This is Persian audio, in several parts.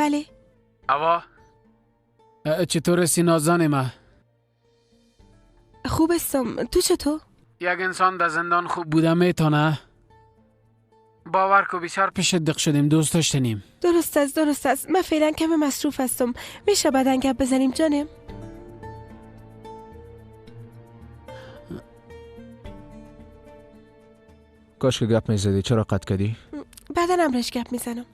بله. اوا چطور هستی نازان ما؟ خوب هستم، تو چطور؟ یک انسان در زندان خوب بوده میتونه؟ باور کو بسیار پیش دق شدیم، دوست داشتنیم. درست است درست است، من فعلا کم مصروف هستم، میشه بعدن گپ بزنیم جانم؟ کاش که گپ میزدی، چرا قطع کردی؟ بعدا امرش گپ میزنم.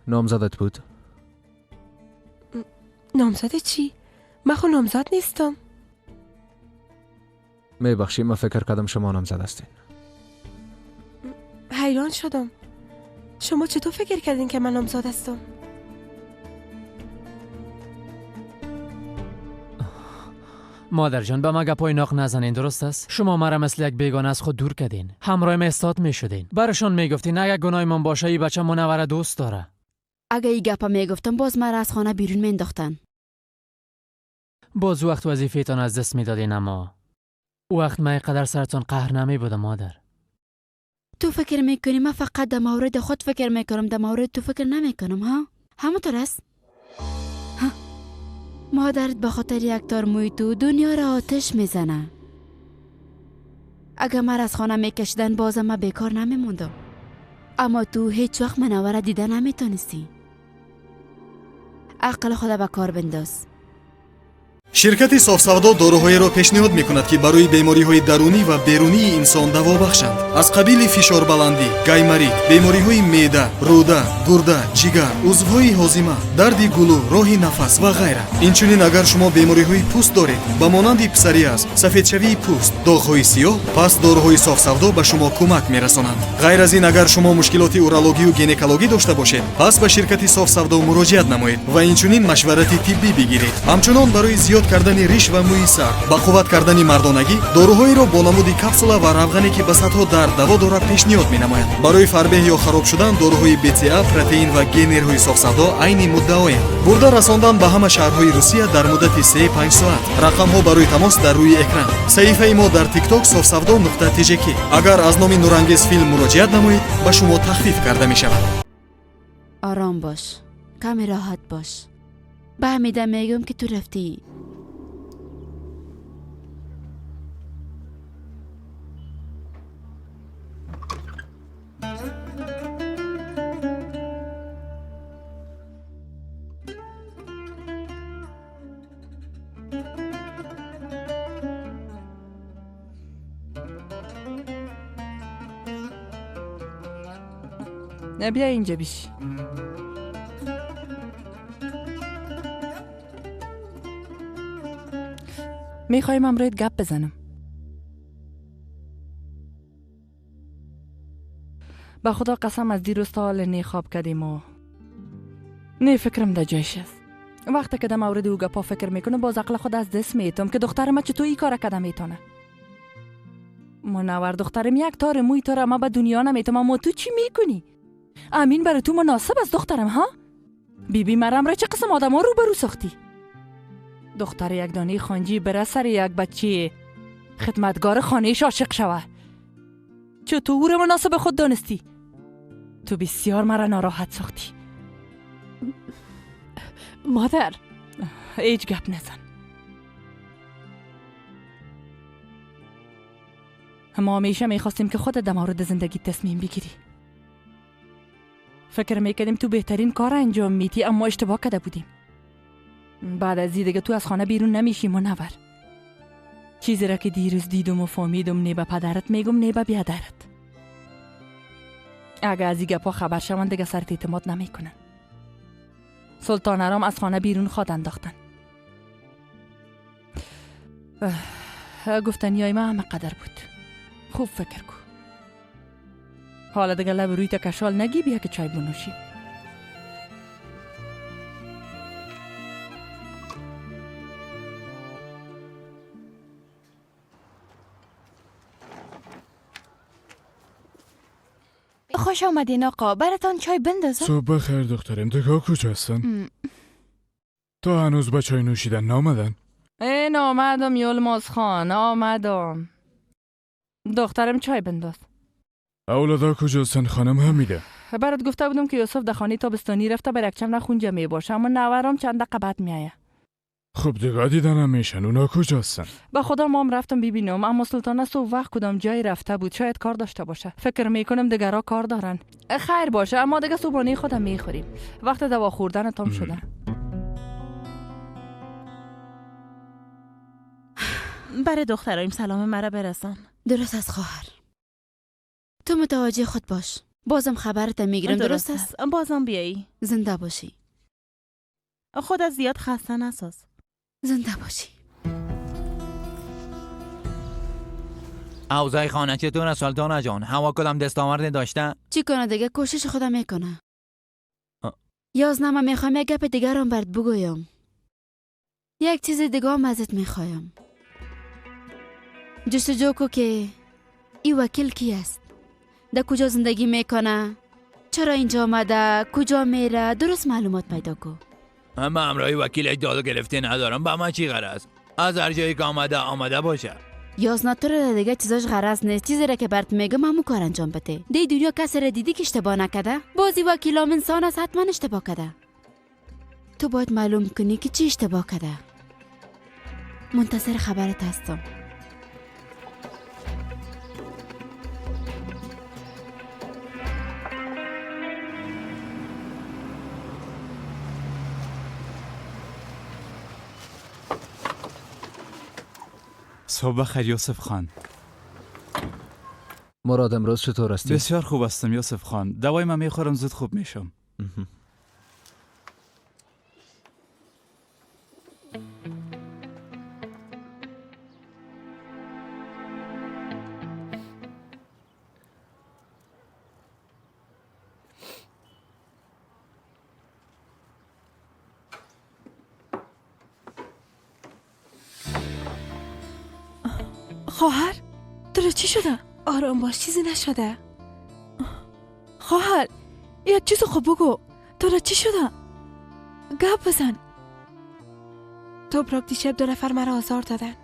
نامزدت بود؟ نامزد چی؟ من خو نامزد نیستم. میبخشی، من فکر کردم شما نامزد هستین. حیران شدم. شما چطور فکر کردین که من نامزد هستم؟ مادر جان به ما گپای ناق نزنین، درست است؟ شما مرا مثل یک بیگانه از خود دور کردین، همراه ما استاد میشدین، برشان میگفتین اگه گناه من باشه ای بچه منوره دوست داره. اگه ای گپا میگفتم باز مرا از خانه بیرون مینداختن. باز وقت وظیفه‌تان از دست میدادین، اما وقت من قدر سرتان قهر نمی بودم مادر. تو فکر میکنی من فقط در مورد خود فکر میکنم، در مورد تو فکر نمیکنم ها؟ همونطور است؟ ها؟ مادرت به خاطر یک تار موی تو دنیا را آتش میزنه. اگه مرا از خانه میکشیدن بازم من بیکار نمیموندم، اما تو هیچ وقت منوره دیده نمیتونستی. عقل خود به کار بنداز. شرکت صاف‌سودا داروهایی را پیشنهاد می‌کند که برای بیماری‌های درونی و بیرونی انسان دوا بخشند، از قبیل فشار بلندی، گایماریت، بیماری‌های معده، روده، گرده، جگر، عضوهای هاضمه، درد گلو، راه نفس و غیره. اینچنین اگر شما بیماری‌های پوست دارید، به مانند پسوریاز، سفیدشوی پوست، داغ‌های سیاه، پس داروهای صاف‌سودا به شما کمک می‌رسانند. غیر از این اگر شما مشکلات اورولوژی و گینکولوژی داشته باشید، پس به شرکت صاف‌سودا مراجعت نمایید و اینچنین مشورت طبی بگیرید. همچنان برای زیاد کردن ریش و موی سر، با قوت کردن مردانگی، داروهایی را با نمود کپسولا و روغنی که به سطح درد دوا دارد پیشنهاد می‌نماید. برای فربه یا خراب شدن داروهای BCA، پروتئین و گینرهای صاف‌سودا عین مدعایند. برده رساندن به همه شهرهای روسیه در مدت 3-5 ساعت. رقم ها برای تماس در روی اکران. صحیفه ما در تیک تاک صاف‌سودا.tjk. اگر از نام نورانگیز فیلم مراجعت نمایید به شما تخفیف کرده می شود. آرام باش، کمی راحت باش. به حمیده میگم که تو رفتی. نه بیا اینجا بیش. میخوایم امروز گپ بزنم. به خدا قسم از دیروز تا حال نه خواب کردیم و نه فکرم در جایش است. وقتی که در مورد او گپا فکر میکنم باز عقل خود از دست میتم که دختر ما چطور این کار کردم میتونه. منور دخترم یک تار موی تو را ما به دنیا نمیتم، اما تو چی میکنی؟ امین برای تو مناسب است دخترم ها؟ بیبی بی مرم را چه قسم آدم ها رو برو ساختی؟ دختر یک دانه خانجی بره سر یک بچه خدمتگار خانهش عاشق شوه. چطور او را مناسب خود دانستی؟ تو بسیار مرا ناراحت ساختی. مادر هیچ گپ نزن. ما همیشه میخواستیم که خودت در مورد زندگی تصمیم بگیری. فکر میکردیم تو بهترین کار انجام میدی، اما اشتباه کرده بودیم. بعد از دیگه تو از خانه بیرون نمیشی منور. چیزی را که دیروز دیدم و فهمیدم نه به پدرت میگم نه به بیادرت. اگه از این گپا خبر شوند دیگه سرت اعتماد نمیکنن. سلطان آرام از خانه بیرون خواد انداختن. گفتنیای من همه قدر بود. خوب فکر کو. حالا دیگه لب روی تا کشال نگی، بیا که چای بنوشیم. خوش آمدین آقا، براتان چای بندازم؟ صبح بخیر دخترم. دگاه کجا هستن؟ تا هنوز با چای نوشیدن نامدن؟ این آمدم یلماز خان، آمدم. دخترم چای بنداز. اولادا کجاستن خانم حمیده؟ برات گفته بودم که یوسف در خانه تابستانی رفته بر یک چند نخونجه می باشه، اما نورام چند دقیقه بعد میایه. خب دیگه دیدن نمیشن. اونا کجاستن؟ به خدا مام رفتم ببینم، اما سلطانه صبح وقت کدام جای رفته بود، شاید کار داشته باشه. فکر میکنم دیگرا کار دارن. خیر باشه، اما دیگه صبحانه خودم میخوریم. وقت دوا خوردن تام شده. برای دخترایم سلام مرا برسان. درست از خواهر. تو متوجه خود باش. بازم خبرت میگیرم. درست است؟ بازم بیایی. زنده باشی. خود از زیاد خسته نساز. زنده باشی. اوضاع خانه چطور است سلطانه جان؟ هوا کدام دستاورد داشته؟ چی کنه دیگه، کوشش خودم میکنه. یاز من میخوام یک گپ دیگرم برات بگویم. یک چیز دیگه هم ازت میخوایم. جستجو کو که ای وکیل کی است، در کجا زندگی میکنه، چرا اینجا آمده، کجا میره، درست معلومات پیدا کو. من همراهی وکیل دادو گرفته ندارم، به من چی غرض؟ از هر جایی که آمده آمده باشه. یازنه تو را دیگه چیزاش غرض نیست. چیزی را که برات میگم همون کار انجام بده. دی دنیا کسی را دیدی که اشتباه نکرده؟ بازی وکیلام انسان است، حتما اشتباه کرده. تو باید معلوم کنی که چی اشتباه کرده. منتظر خبرت هستم. صبح بخیر یوسف خان. مراد امروز چطور هستی؟ بسیار خوب هستم یوسف خان. دوای من میخورم زود خوب میشم. خواهر، تو چی شده؟ آرام باش، چیزی نشده. خواهر، یک چیز خوب بگو. تو چی شده؟ گپ بزن. توپراک دیشب 2 نفر مرا آزار دادن.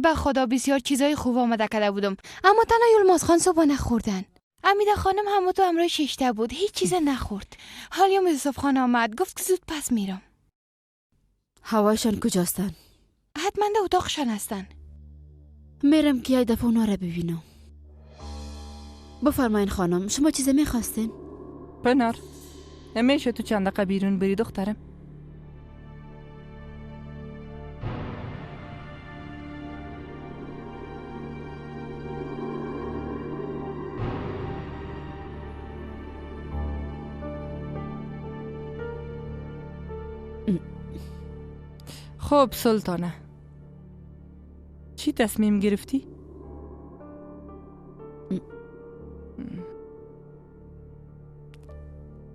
به خدا بسیار چیزای خوب آماده کرده بودم، اما تنها یلماز خان صبح نخوردن. امیده خانم هم تو امرای شیشته بود، هیچ چیز نخورد. حالا یوسف خان آمد، گفت که زود پس میرم. هوایشان کجاستن؟ حتما در اتاقشان هستن. میرم که یک دفعه اونا را ببینم. بفرمایین خانم، شما چیز میخواستین؟ پنار، نمیشه تو چند دقیقه بیرون بری دخترم؟ خب سلطانه، چی تصمیم گرفتی؟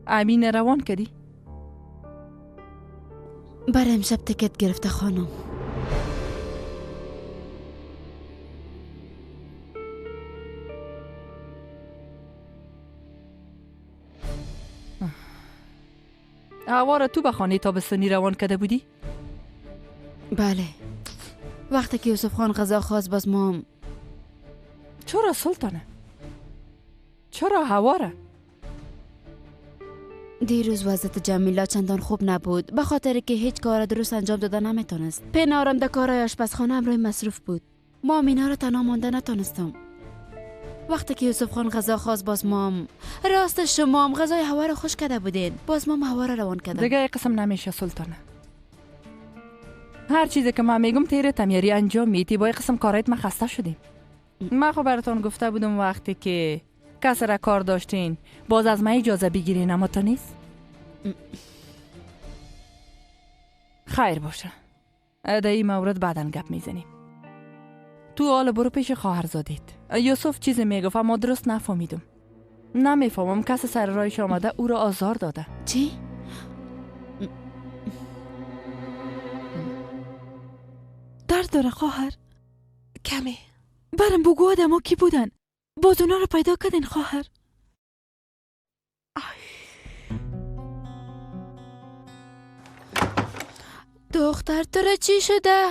امین روان کردی؟ برای امشب تکت گرفته خانم. هوا را تو به خانه تابستانی روان کرده بودی؟ بله، وقتی که یوسف خان غذا خواست باز ما. چرا سلطانه؟ چرا هوا را؟ دیروز وضعیت جمیلا چندان خوب نبود، به خاطر که هیچ کار درست انجام داده نمیتونست. پنارم در کارهای آشپزخانه همراه مصروف بود. ما مینا را تنها مانده نتونستم. وقتی که یوسف خان غذا خواست باز مام، راست شما هم غذای هوا را خوش کرده بودین، باز مام هوا را روان کردم. دیگه قسم نمیشه سلطانه. هر چیزی که من میگم تیره تمیاری انجام میتی. با قسم کارایت من خسته شدیم. من خب براتون گفته بودم وقتی که کس را کار داشتین باز از من اجازه بگیرین، اما تا نیست. خیر باشه، در این مورد بعدا گپ میزنیم. تو حالا برو پیش خواهرزادیت. یوسف چیزی میگفت اما درست نفهمیدم. نمیفهمم کس سر رایش آمده او را آزار داده. چی؟ درد داره خواهر؟ کمی. برم بگو آدم کی بودن؟ باز اونا رو پیدا کردین خواهر؟ دختر تو را چی شده؟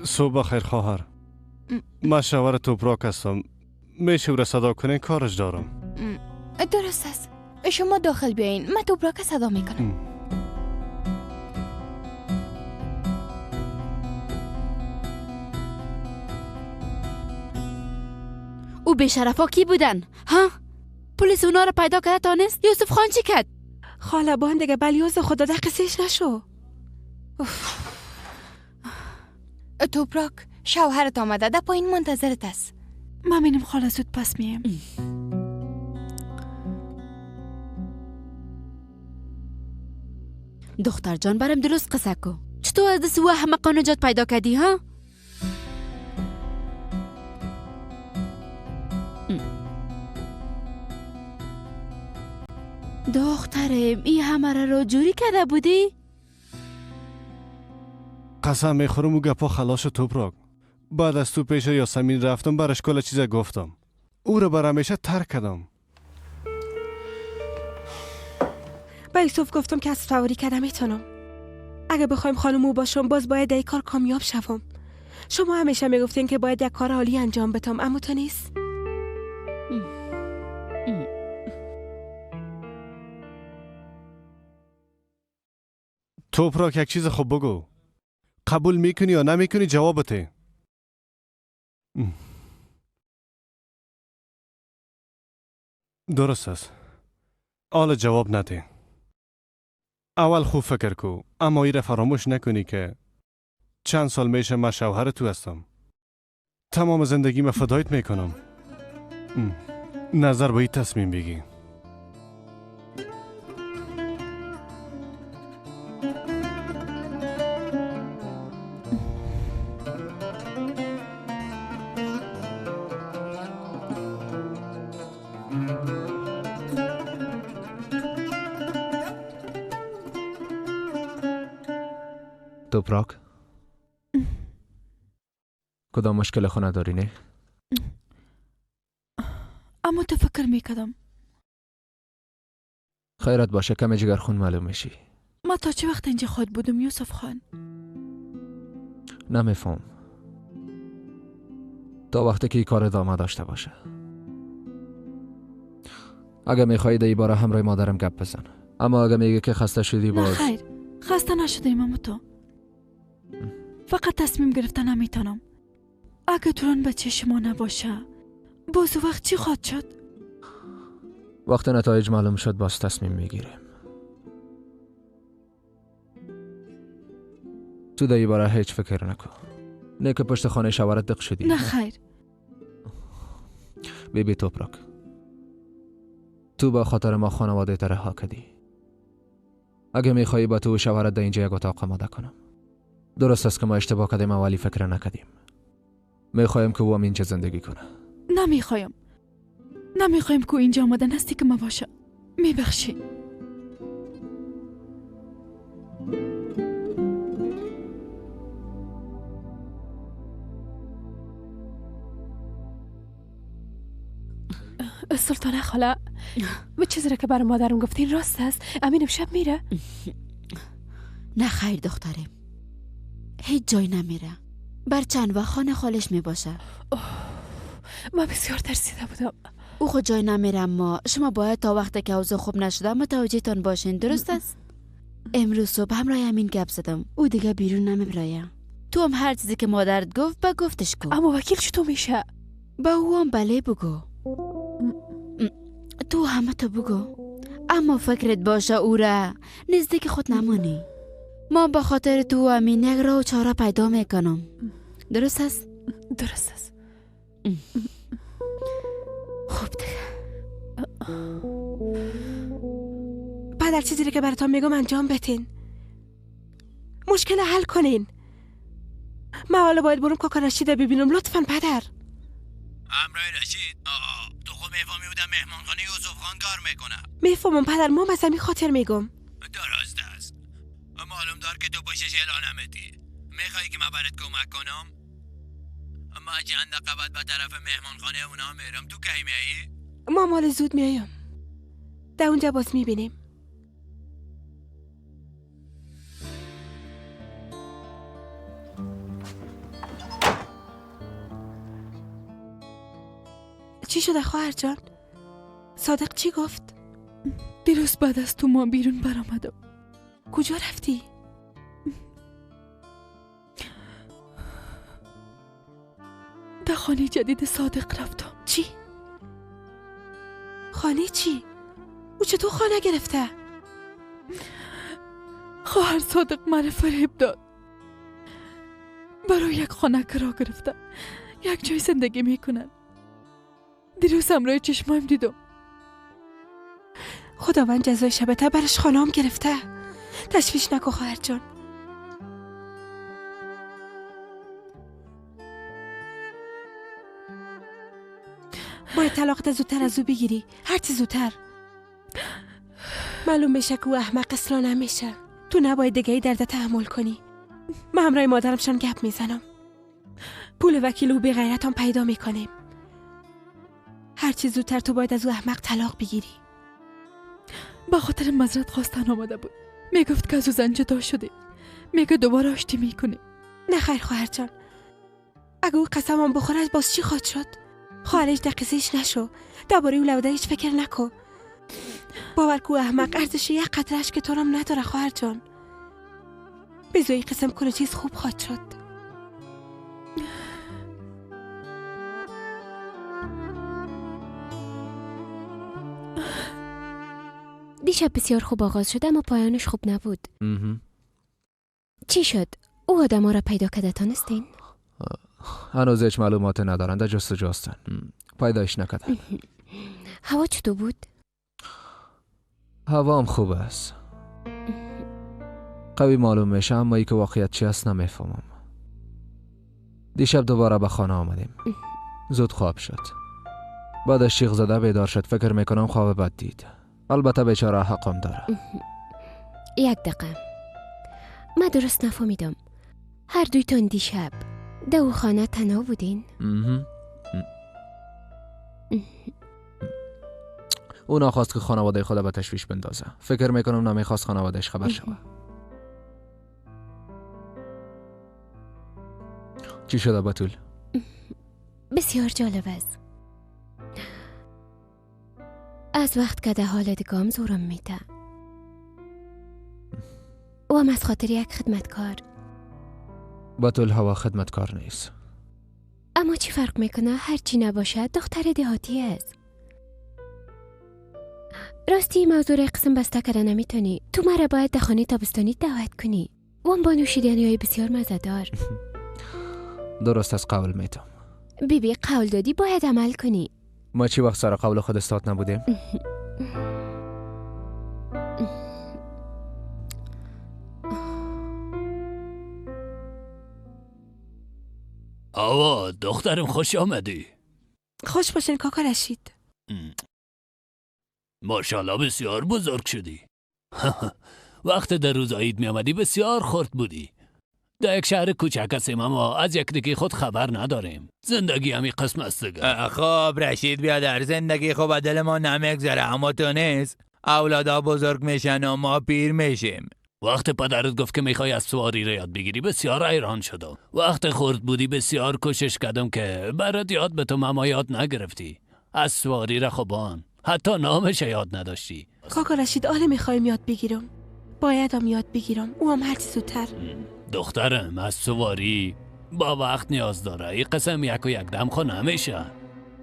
صبح بخیر خواهر. من شوهر توپراک هستم. میشه او را صدا کنین؟ کارش دارم. درست است. شما داخل بیاین، من توپراک صدا میکنم. او بی‌شرفا کی بودن؟ ها؟ پلیس اونا رو پیدا کرده تانست؟ یوسف خان چی کرد؟ خاله بان دیگه بلیوز خدا در قصهش نشو. توپراک شوهرت آمده، در پایین منتظرت است. من میرم خاله، زود پس میم. دختر جان برام درست قصه کو. چطور از دست او احمقان نجات پیدا کردی ها؟ دخترم این همه را جوری کرده بودی؟ قسم میخورم او گپا خلاص توپراک. بعد از تو پیش یاسمین رفتم، برش کل چیزا گفتم. او را بر همیشه ترک کردم. با یوسف گفتم که از سواری کردم میتونم. اگه بخوایم خانم او باشم باز باید ای کار کامیاب شوم. شما همیشه میگفتین که باید یک کار عالی انجام بدم، اما تو نیست. توپراک یک چیز خوب بگو. قبول میکنی یا نمیکنی جوابته. درست است. حالا جواب نده. اول خوب فکر کو، اما ایره فراموش نکنی که چند سال میشه من شوهر تو هستم. تمام زندگی من فدایت میکنم. نظر باید تصمیم بگی. توپراک کدام مشکل خونه داری نه؟ اما تو فکر میکردم. خیرت باشه، کم جگر خون معلوم میشی. ما تا چه وقت اینجا خود بودم یوسف خان؟ نمیفهم. تا وقتی که این کار ادامه داشته باشه. اگه میخوایی در این باره همراه مادرم گپ بزن، اما اگه میگه که خسته شدی باز. نه خیر، خسته نشدیم اما تو فقط تصمیم گرفته نمیتونم. اگه توران بچه شما نباشه باز وقت چی خواهد شد؟ وقت نتایج معلوم شد باز تصمیم میگیریم. تو در این باره هیچ فکر نکن. نه که پشت خانه شوهرت دق شدی. نه خیر. بیبی توپراک، تو با خاطر ما خانواده رها کردی. اگه میخوایی با تو و شوهرت در اینجا یک اتاق آماده کنم. درست است که ما اشتباه کردیم، اولی فکر نکردیم. میخوایم که او هم اینجا زندگی کنه. نمیخوایم. نمیخوایم که اینجا آمده نستی که ما باشه. میبخشی. سلطانه خاله، چیزی را که برای مادرم گفتین راست است؟ امین امشب میره؟ نه خیر دخترم، هیچ جای نمیره. بر چند وقت خانه خالش میباشه. من بسیار ترسیده بودم. او خود جای نمیره، اما شما باید تا وقتی که اوضاع خوب نشده متوجهتان باشین. درست است؟ امروز صبح همراه امین گپ زدم. او دیگه بیرون نمیبرایه. تو هم هر چیزی که مادرت گفت به گفتش کو. اما وکیل چطور میشه؟ با او هم بله بگو. تو همه تو بگو، اما فکرت باشه او را نزدیک خود نمانی. ما به خاطر تو و امین یک راه و چاره پیدا میکنم. درست است؟ درست است. خوب دیگه. پدر چیزی که براتون میگم انجام بدین. مشکل حل کنین. من حالا باید برم کاکا رشید ببینم. لطفا پدر. همراه رشید؟ تو خود میفهمی بودم مهمانخانه یوسف خان کار میکنه. میفهمم پدر، ما از همین خاطر میگم. درست است. معلوم دار که تو پشتش اعلان نمیدی. میخوای که من برات کمک کنم؟ ما چند دقیقه بعد به طرف مهمانخانه اونا میرم. تو کی میایی؟ ما مال زود میایم. در اونجا باز میبینیم. چی شده خواهر جان؟ صادق چی گفت؟ دیروز بعد از تو ما بیرون برآمدم. کجا رفتی؟ در خانه جدید صادق رفتم. چی؟ خانه چی؟ او چطور خانه گرفته؟ خواهر صادق من فریب داد. برای یک خانه کرا گرفته، یک جای زندگی میکنن. دیروز همراه چشمایم دیدم. خداوند جزای شبته برش خانه هم گرفته. تشویش نکن خواهر جان. باید طلاقت زودتر از او بگیری، هرچی زودتر. معلوم میشه که او احمق اصلا نمیشه. تو نباید دیگه ای درد تحمل کنی. من همراه مادرمشان گپ میزنم. پول وکیل او بی غیرتم پیدا میکنیم. هرچی زودتر تو باید از او احمق طلاق بگیری. به خاطر مزرعت خواستن آمده بود. میگفت که از او زن جدا شده، میگه دوباره آشتی میکنه. نه خیر خواهر جان، اگه او قسمم بخوره باز چی خواهد شد؟ خواهرش دقیزش نشو، درباره او لوده هیچ فکر نکن. باور کو احمق ارزش یک قطره اشک تو رم نداره خواهر جان. بزوی قسم کنه چیز خوب خواهد شد. دیشب بسیار خوب آغاز شد اما پایانش خوب نبود. چی شد؟ او آدم ها را پیدا کرده تانستین؟ هنوز هیچ معلومات ندارند، در جستجو هستند. پیدایش نکردن. هوا چطور بود؟ هوا هم خوب است. قوی معلوم میشه اما ای که واقعیت چی است نمیفهمم. دیشب دوباره به خانه آمدیم. زود خواب شد. بعدش شیخ زده بیدار شد. فکر میکنم خواب بد دید. البته بیچاره حقم داره. یک دقیقه، من درست نفهمیدم. هر دویتان دیشب در خانه تنها بودین؟ او نخواست که خانواده خود به تشویش بندازه. فکر میکنم نمیخواست خانوادهش خبر شود. چی شده بتول؟ بسیار جالب است. از وقت که در حال دیگام زورم میده. او هم از خاطر یک خدمتکار. بتول هوا خدمتکار نیست. اما چی فرق میکنه؟ هرچی نباشد دختر دهاتی است. راستی موضوع را قسم بسته کرده نمیتونی. تو مرا باید در خانه تابستانی دعوت کنی. و با نوشیدنی های بسیار مزه‌دار. درست از قول میتم. بیبی قول دادی باید عمل کنی. ما چی وقت سر قول خود استاد نبودیم؟ آوا دخترم خوش آمدی. خوش باشین کاکا رشید. ماشاءالله بسیار بزرگ شدی. وقت در روز عید می آمدی بسیار خرد بودی. در یک شهر کوچک هستیم اما از یکدیگه خود خبر نداریم. زندگی همی قسم است دیگه. خب رشید بیادر، زندگی خوب دل ما نمیگذره اما تو نیست. اولادا بزرگ میشن و ما پیر میشیم. وقت پدرت گفت که میخوای از سواری را یاد بگیری بسیار حیران شدم. وقت خرد بودی بسیار کوشش کردم که برات یاد به تو اما یاد نگرفتی. از سواری را خوبان حتی نامش یاد نداشتی. کاکا رشید آله میخوایم یاد بگیرم. باید هم یاد بگیرم. او هم هرچی زودتر. دخترم از سواری با وقت نیاز داره. این قسم یک و یک دم خو نمیشه.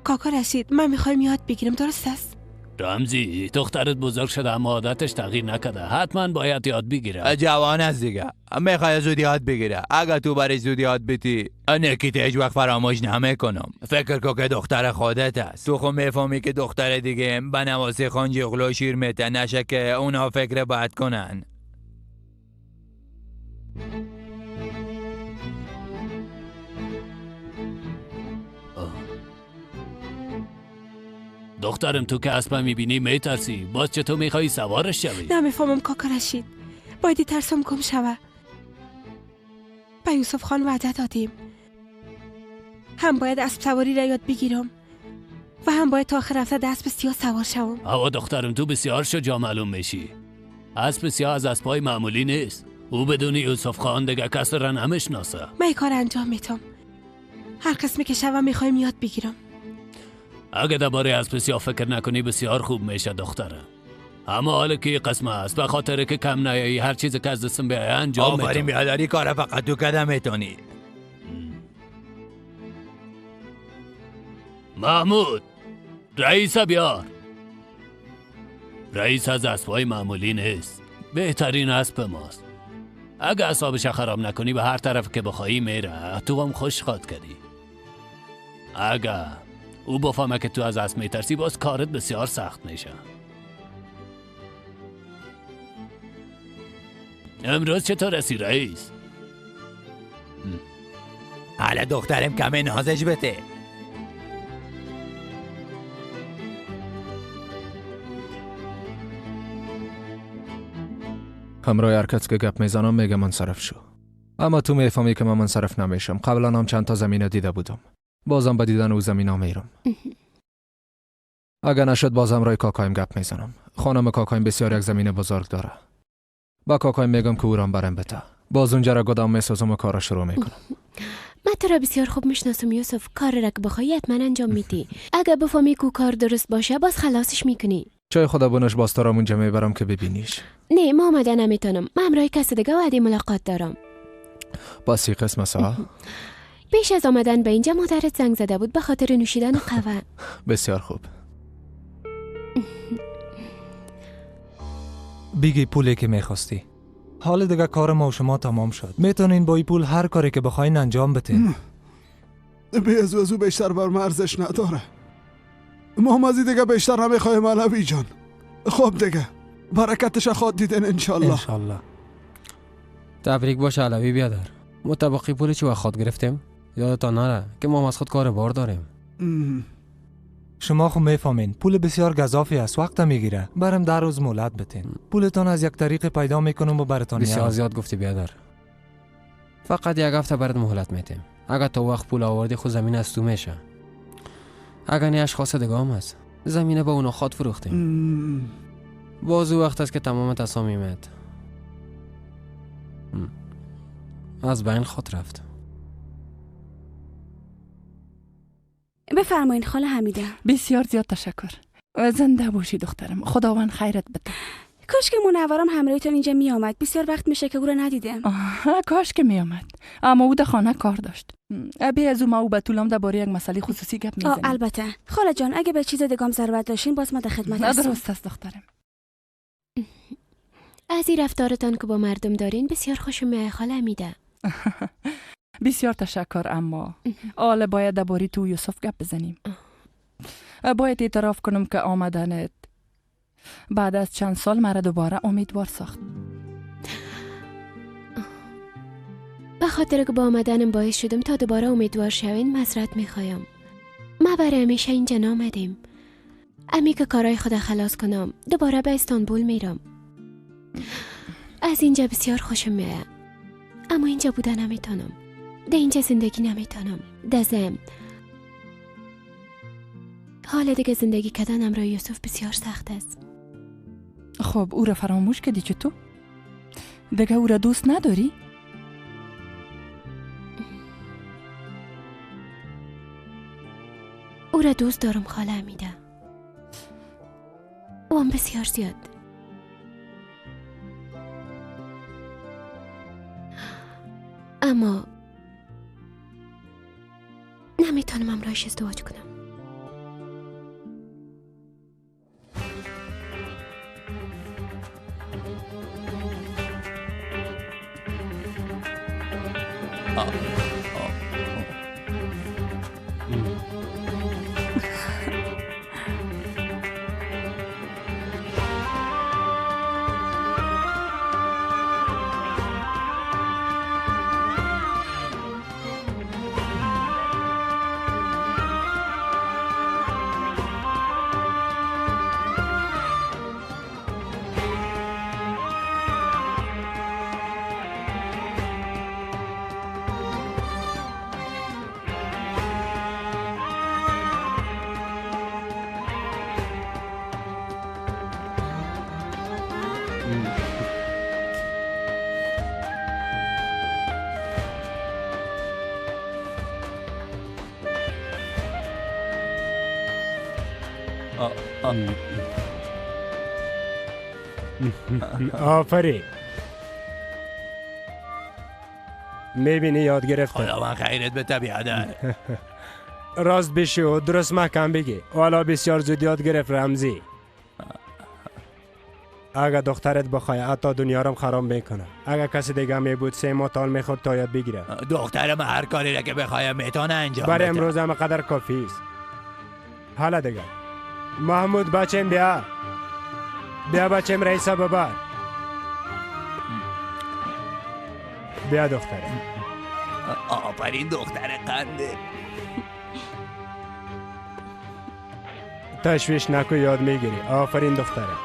کاکا رشید من میخوایم یاد بگیرم، درست است؟ رمزی دخترت بزرگ شده اما عادتش تغییر نکرده. حتما باید یاد بگیره. جوان است دیگه، میخوای زود یاد بگیره. اگه تو برش زود یاد بدی نکیت هیچ وقت فراموش نمیکنم. فکر کن که دختر خودت است. تو خو میفهمی که دختر دیگه به نواسی خانجی غلو شیر میته نشه که اونا فکر بد کنن. دخترم تو که اسب میبینی میترسی، باز چطور میخوای سوارش شوی؟ نمیفهمم کاکا رشید، باید ترسم گم شوه. به یوسف خان وعده دادیم. هم باید اسب سواری را یاد بگیرم و هم باید تا آخر هفته اسب سیاه سوار شوم. هوا دخترم تو بسیار شجاع معلوم میشی. اسب سیاه از اسبای معمولی نیست. او بدون یوسف خان دیگه کس را نمیشناسه. من این کار انجام میتم. هر قسمی که شوم میخوایم یاد بگیرم. اگه درباره اسب سیاه فکر نکنی بسیار خوب میشه دخترم. اما حالا که قسمه است به خاطر که کم نیایی هر چیز که از دستم بیایه انجام میتونی. آفرین بیادری، کار فقط تو کدم میتونی. محمود رئیس بیار. رئیس از اسبای معمولی نیست، بهترین اسب ماست. اگه اعصابش خراب نکنی به هر طرف که بخوایی میره، تو هم خوش خواد کردی. اگه او بفهمه که تو از اسب میترسی باز کارت بسیار سخت میشه. امروز چطور هستی رئیس؟ حالا دخترم کمی نازش بده. همراه هر کس که گپ میزنم میگه منصرف شو، اما تو میفهمی که من منصرف نمیشم. قبلا هم چند تا زمینه دیده بودم، بازم به دیدن او زمینا میرم. اگه نشد بازم رای کاکایم گپ میزنم. خانم کاکایم بسیار یک زمینه بزرگ داره. با کاکایم میگم که او رام برم بده. باز اونجا را گدام میسازم و کارا شروع میکنم. من تو را بسیار خوب میشناسم یوسف. کار را که بخوای حتما انجام میدی. اگه بفهمی کو کار درست باشه باز خلاصش میکنی. چای خدا بونش باز تو را اونجا میبرم که ببینیش. نه ما آمده نمیتونم. من همراه کس دیگه وعده ملاقات دارم. باز این قسم است. پیش از آمدن به اینجا مادرت زنگ زده بود به خاطر نوشیدن قهوه. بسیار خوب. بیگی پولی که میخواستی. حال دیگه کار ما و شما تمام شد. میتونین با این پول هر کاری که بخواین انجام بدین. به از او بیشتر بر ما ارزش نداره. ما از دیگه بیشتر نمیخوایم علوی جان. خب دیگه برکتش خواد دیدن انشالله. انشالله. تبریک باشه علوی بیادر. متباقی پولی چی وقت خود گرفتیم؟ یادتان نره که ما از خود کار بار داریم. شما خو میفهمین پول بسیار گزافی است، وقت میگیره. برم 10 روز مهلت بتین. پولتان از یک طریق پیدا میکنم و براتون بسیار میارم. زیاد گفتی بیادر. فقط یک هفته برات مهلت میتیم. اگر تا وقت پول آوردی خود زمین از تو میشه. اگر نه اشخاص دیگه هم هست. زمینه به اونا خود فروختیم. باز او وقت است که تمام تصامیمت از بین خود رفت. بفرمایین خاله حمیده. بسیار زیاد تشکر. زنده باشی دخترم، خداوند خیرت بده. کاش که منورم همراهتون اینجا می آمد. بسیار وقت میشه که او را ندیدم. کاش که می آمد، اما او در خانه کار داشت. ابی از او ما او بتولم درباره یک مسئله خصوصی گپ میزنیم. البته خاله جان اگه به چیز دیگه هم ضرورت داشتین باز ما در خدمت هستم. درست است دخترم. از این رفتارتان که با مردم دارین بسیار خوشم میاد خاله حمیده. بسیار تشکر، اما حالا باید درباره تو یوسف گپ بزنیم. باید اعتراف کنم که آمدنت بعد از چند سال مرا دوباره امیدوار ساخت. به خاطر که با آمدنم باعث شدم تا دوباره امیدوار شوین معذرت میخوایم. ما برای همیشه اینجا نامدیم. امی که کارای خود خلاص کنم دوباره به استانبول میرم. از اینجا بسیار خوشم میاد، اما اینجا بودن نمیتونم. در اینجا زندگی نمیتونم. دزم حال دیگه زندگی کردن همراه یوسف بسیار سخت است. خب او را فراموش کردی چطور؟ دیگه او را دوست نداری؟ او را دوست دارم خاله حمیده. او هم بسیار زیاد. اما نمیتونم همراهش ازدواج کنم. آفرین. میبینی یاد گرفته. خداوند خیرت به طبیعت. راست بشی و درست محکم بگی. والا بسیار زود یاد گرفت رمزی. اگه دخترت بخوای حتی دنیا رم خراب میکنه. اگه کسی دیگه می بود 3 ماه تال میخورد تا یاد بگیره. دخترم هر کاری را که بخوایم میتونه انجام بده. برای امروز هم قدر کافی است. حالا دیگه محمود بچم بیا. بیا بچم رئیس ببر. بیا دخترم. آفرین دختر قنده. تشویش نکو یاد میگیری. آفرین دخترم.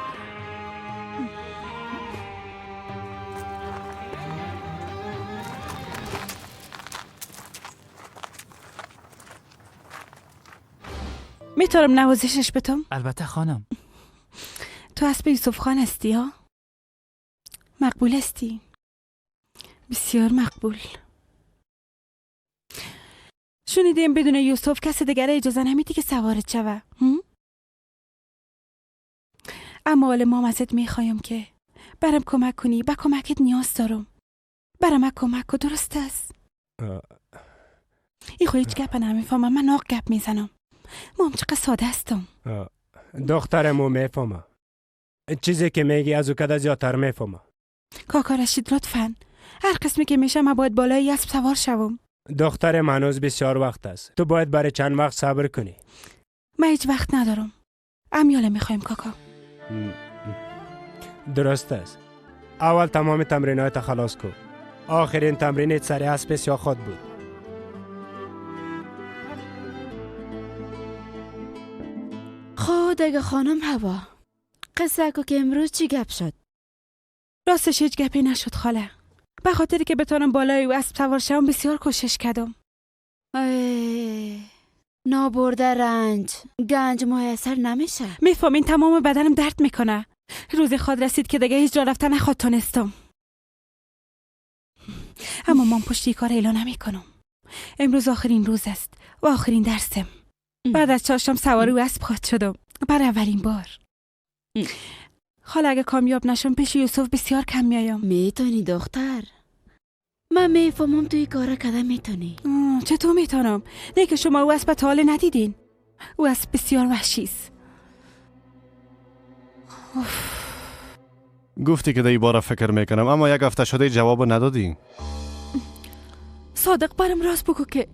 میتونم نوازشش بتم؟ البته خانم. تو اسب یوسف خان هستی ها؟ مقبول هستی؟ بسیار مقبول. شنیدیم بدون یوسف کس دیگر اجازه نمیدی که سوارت شوه. اما حال مام ازت میخوایم که برام کمک کنی. به کمکت نیاز دارم. برام کمک کن. درست است؟ این خو هیچ گپ نمیفهمم. من ناق گپ میزنم. مام چقدر ساده هستم. دخترمو میفهمم. چیزی که میگی از او کده زیادتر میفهمم. کاکا رشید لطفاً هر قسمی که میشه من باید بالای اسب سوار شوم. دخترم هنوز بسیار وقت است. تو باید برای چند وقت صبر کنی. من هیچ وقت ندارم. امیاله میخوایم کاکا. درست است. اول تمام تمرینات خلاص کن. آخرین تمرینت سر اسب سیاه خود بود. خب دیگه خانم هوا، قصه کو که امروز چی گپ شد؟ راستش هیچ گپی نشد خاله. به خاطری که بتونم بالای او اسب سوار شوم بسیار کوشش کردم. نابرده رنج گنج میسر نمیشه. میفهمین تمام بدنم درد میکنه. روز خود رسید که دیگه هیچ جا رفتن نخواد تونستم. اما من پشت کار اعلان نمیکنم. امروز آخرین روز است و آخرین درسم. بعد از چاشم سوار او اسب خواهد شدم برای اولین بار. حالا اگه کامیاب نشم پیش یوسف بسیار کم میایم. میتونی دختر، من میفهمم توی کارا کده میتونی. چطور میتونم؟ نه که شما او اسب تا حال ندیدین. او اسب بسیار وحشی است. گفتی که دی باره فکر میکنم، اما یک هفته شده جواب ندادی. صادق برم راست بگو که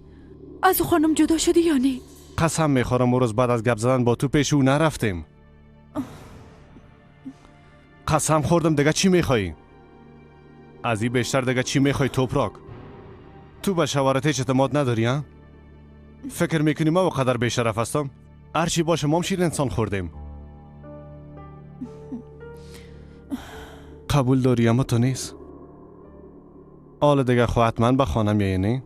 از خانم جدا شدی یا نه؟ قسم میخورم اون روز بعد از گپ زدن با تو پیش او نرفتیم. قسم خوردم. دیگه چی میخوایی؟ از این بیشتر دیگه چی میخوای توپراک؟ تو به شوارت هیچ اعتماد نداری ها؟ فکر میکنی ما قدر بیشرف هستم؟ هرچی باشه ما هم شیر انسان خوردیم. قبول داری اما تو نیست. حالا دیگه خو حتما به خانه میایی نه؟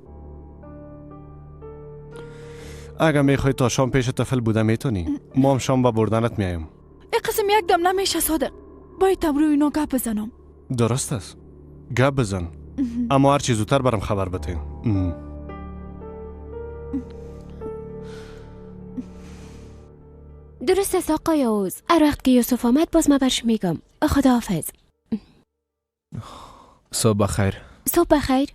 اگه میخوای تا شام پیش طفل بوده میتونی. ما هم شام به بردنت میایم. این قسم یک دم نمیشه صادق. باید تمروی اینا گپ بزنم. درست است، گپ بزن، اما هرچی زودتر برام خبر بده. درست است آقای یاوز. هر وقت که یوسف آمد باز من برش میگم. خداحافظ. صبح بخیر. صبح بخیر.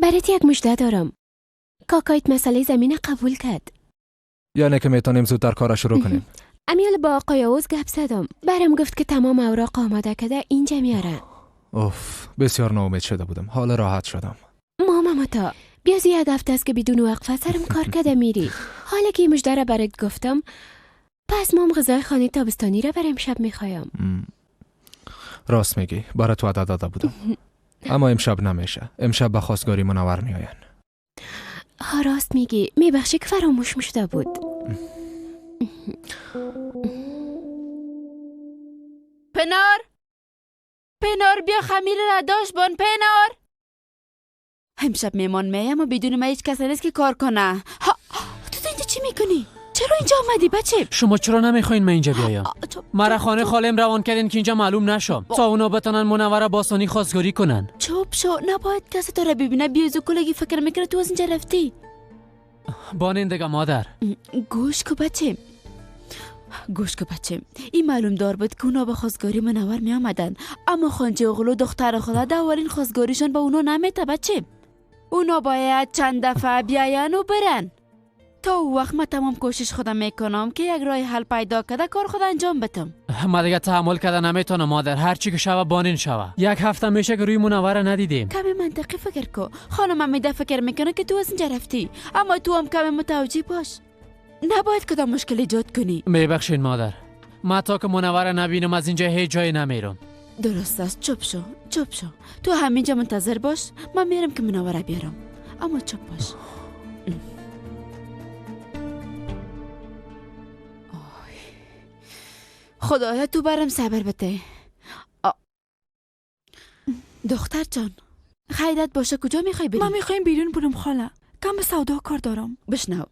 برات یک مژده دارم. کاکایت مسئله زمین قبول کرد. یعنی که میتونیم زودتر کار شروع کنیم. امیال با آقای یاوز گپ زدم. برام گفت که تمام اوراق آماده کرده اینجا میاره. اوف، بسیار ناامید شده بودم. حالا راحت شدم. ماما تا بیازی یک هفته است که بدون وقفه سرم کار کرده میری. حالا که مژده را برات گفتم، پس مام غذای خانه تابستانی را برای امشب میخوایم. راست میگی، برات وعده داده بودم. اما امشب نمیشه. امشب به خواستگاری منور میآین. ها راست میگی، میبخشی که فراموش شده بود. پنار، پنار بیا خمیر را داشت بان. پنار امشب میمان میم و بدون من هیچ کس نیست که کار کنه. تو اینجا چی میکنی؟ چرا اینجا آمدی بچه؟ شما چرا نمیخواین من اینجا بیایم؟ مرا خانه خالم روان کردین که اینجا معلوم نشم تا اونا بتونن منوره باستانی خواستگاری کنن. چوب شو، نباید کسی تو را ببینه. بیازو کلگی فکر میکنه تو از اینجا رفتی. بانین دیگه مادر. گوش کو بچه، گوش که بچه، این معلوم دار بود که اونا به خواستگاری منور می آمدن، اما خانجه اغلو دختر خدا در اولین خواستگاریشان به اونا نمیته بچه. اونا باید چند دفعه بیاین و برن. تا او وقت من تمام کوشش خودم میکنم که یک راه حل پیدا کرده کار خود انجام بدم. ما دیگه تحمل کرده نمیتونم مادر، هر چی که شوه بانین شوه. یک هفته میشه که روی منوره ندیدیم. کمی منطقی فکر کو. خانم میده فکر میکنه که تو از اینجا رفتی، اما تو هم کمی متوجه باش. نباید کدام مشکل ایجاد کنی. میبخشین مادر، ما تا که منوره نبینم از اینجا هیچ جایی نمیرم. درست است، چپ شو، چپ شو. تو همینجا منتظر باش، من میرم که منوره بیارم. اما چپ باش. خدایا تو برم صبر بده. دختر جان، خیرت باشه، کجا میخوای بری؟ ما میخوایم بیرون برم خاله، کم سودا کار دارم. بشنو،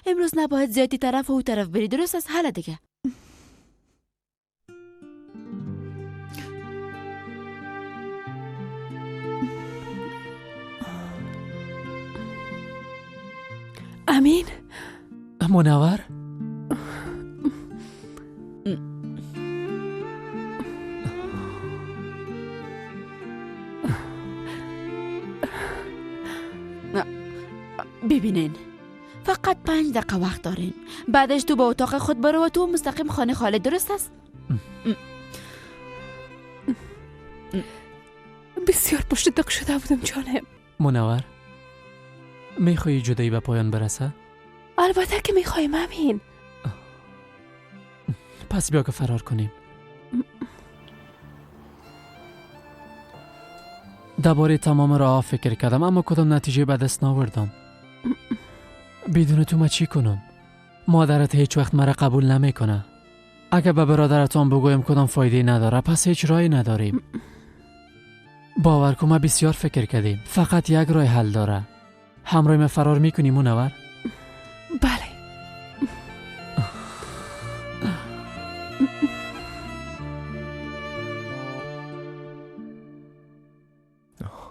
امروز نباید زیادی طرف و او طرف بری، درست است؟ حالا دیگه. امین. منور؟ ببینین، فقط 5 دقیقه وقت دارین، بعدش تو به اتاق خود برو و تو مستقیم خانه خاله، درست است؟ بسیار پشت دق شده بودم جانم. منور، میخوایی جدایی به پایان برسه؟ البته که میخوایم امین. پس بیا که فرار کنیم. درباره تمام راه فکر کردم، اما کدام نتیجه به دست نآوردم. بدون تو من چی کنم؟ مادرت هیچ وقت مرا قبول نمیکنه. اگر به برادرتان بگویم کدام فایده نداره، پس هیچ راهی نداریم. باور کن ما بسیار فکر کردیم، فقط یک راه حل داره. همراه من فرار میکنی منور؟ بله.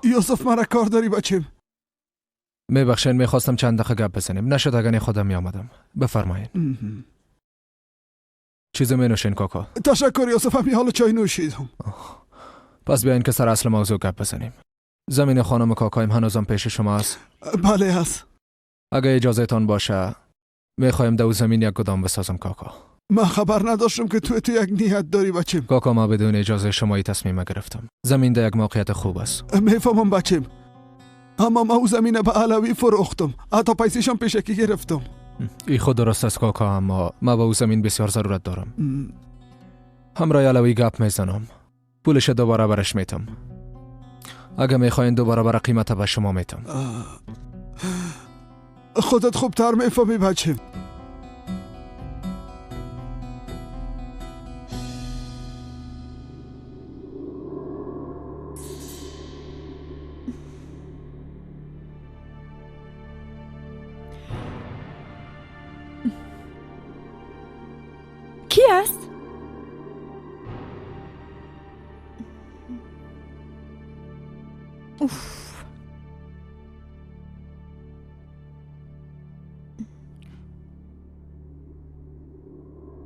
یوسف مرا کار داری بچیم. میبخشین، میخواستم چند دقیقه گپ بزنیم، نشد اگر خودم میآمدم. بفرمایین. چیزی می نوشین کاکا؟ تشکر یوسف، همین حالا چای نوشیدم. پس بیاین که سر اصل موضوع گپ بزنیم. زمین خانم کاکایم هنوزم پیش شما است؟ بله هست. اگه اجازه تان باشه میخوایم دو زمین یک گدام بسازم کاکا. من خبر نداشتم که تو یک نیت داری بچیم. کاکا ما بدون اجازه شما تصمیم گرفتم. زمین در یک موقعیت خوب است. میفهمم بچیم، اما ما او زمین به علوی فروختم، حتی پیسیشم پیشکی گرفتم. ای خود درست است کاکا، اما ما به او زمین بسیار ضرورت دارم. همراه علوی گپ میزنم، پولش دوباره برش میتم. اگه میخواین دوباره بر قیمت به شما میتم. خودت خوبتر میفهمی بچه. کی است؟ اوف.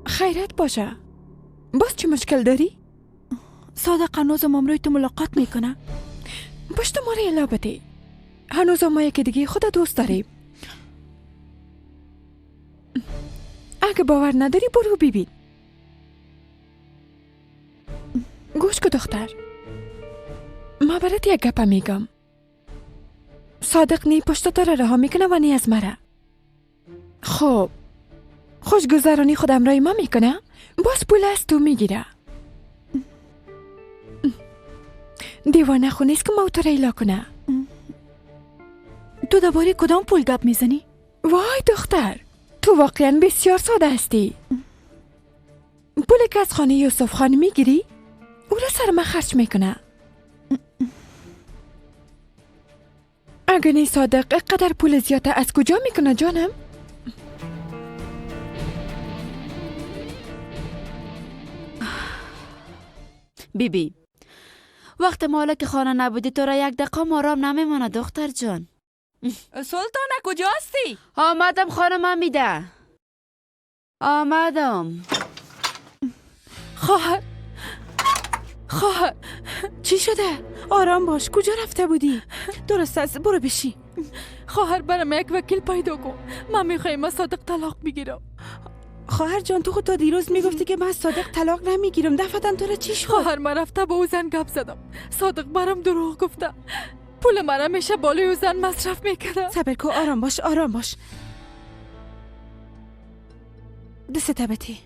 خیرت باشه. باز چی مشکل داری؟ صادق هنوز امروی تو ملاقات میکنه. پشت ما را الا بده. هنوز ما یکی دیگه خود دوست داریم. اگه باور نداری برو ببین. گوش کن دختر، ما برات یک گپ میگم. صادق نی پشت تو را رها میکنه و نی از مرا. خب خوشگذرانی خودم رای ما میکنه، باز پول از تو میگیره. دیوانه خو نیست که ما تو را ایلا کنه. تو درباره کدام پول گپ میزنی؟ وای دختر، تو واقعا بسیار ساده هستی. پول که از خانه یوسف خان میگیری او را سر من خرج میکنه. اگه نی صادق اقدر پول زیاده از کجا میکنه جانم؟ بی بی، وقت مالک خانه نبودی تو را یک دقیقه آرام نمیمانه دختر جان. سلطانه کجا هستی؟ آمدم خانم میده. آمدم. خواهر، خواهر چی شده؟ آرام باش، کجا رفته بودی؟ درست است، برو بشی. خواهر برام یک وکیل پیدا کن، من میخوایم از صادق طلاق بگیرم. خواهر جان تو خود تا دیروز میگفتی که من از صادق طلاق نمیگیرم، دفعتا تو را چی شد؟ خواهر من رفته با او زن گپ زدم، صادق برام دروغ گفته، پول من همیشه بالای او زن مصرف میکرده. صبر کو، آرام باش، آرام باش. دست بتی.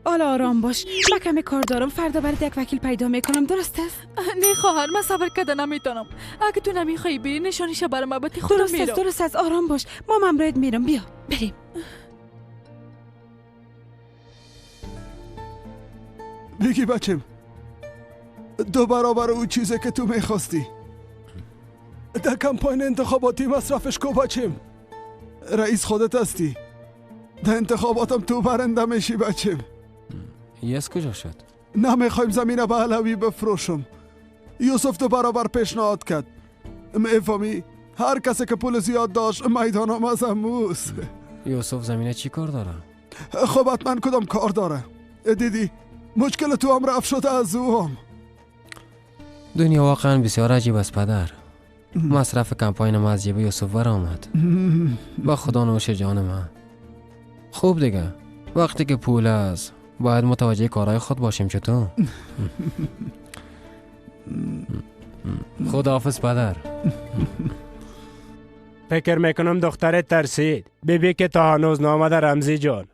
حالا آرام باش، من کمی کار دارم، فردا برات یک وکیل پیدا میکنم، درست است؟ نه خواهر من صبر کرده نمیتونم، اگه تو نمیخوای بری نشانیش برام بتی خودم میرم. درست است، درست است، آرام باش، ما همراهت میرم، بیا بریم. بگی بچم، 2 برابر اون چیزی که تو میخواستی در کمپاین انتخاباتی مصرفش کو بچم. رئیس خودت هستی، در انتخاباتم تو برنده میشی بچم. یس کجا شد؟ نمیخوایم زمینه به علوی بفروشم. یوسف 2 برابر پیشنهاد کرد. میفهمی؟ هر کسی که پول زیاد داشت میدانم از اموس. یوسف زمینه چی کار داره؟ خب حتما کدام کار داره. دیدی مشکل تو هم رفت شده از او هم. دنیا واقعا بسیار عجیب است پدر. مصرف کمپاین ما از جیب یوسف ور آمد. با خدا نوش جان من. خوب دیگه، وقتی که پول است باید متوجه کارهای خود باشیم. چطور؟ خداحافظ پدر. فکر میکنم دخترت ترسید. بیبی که تا هنوز نامده رمزی جان.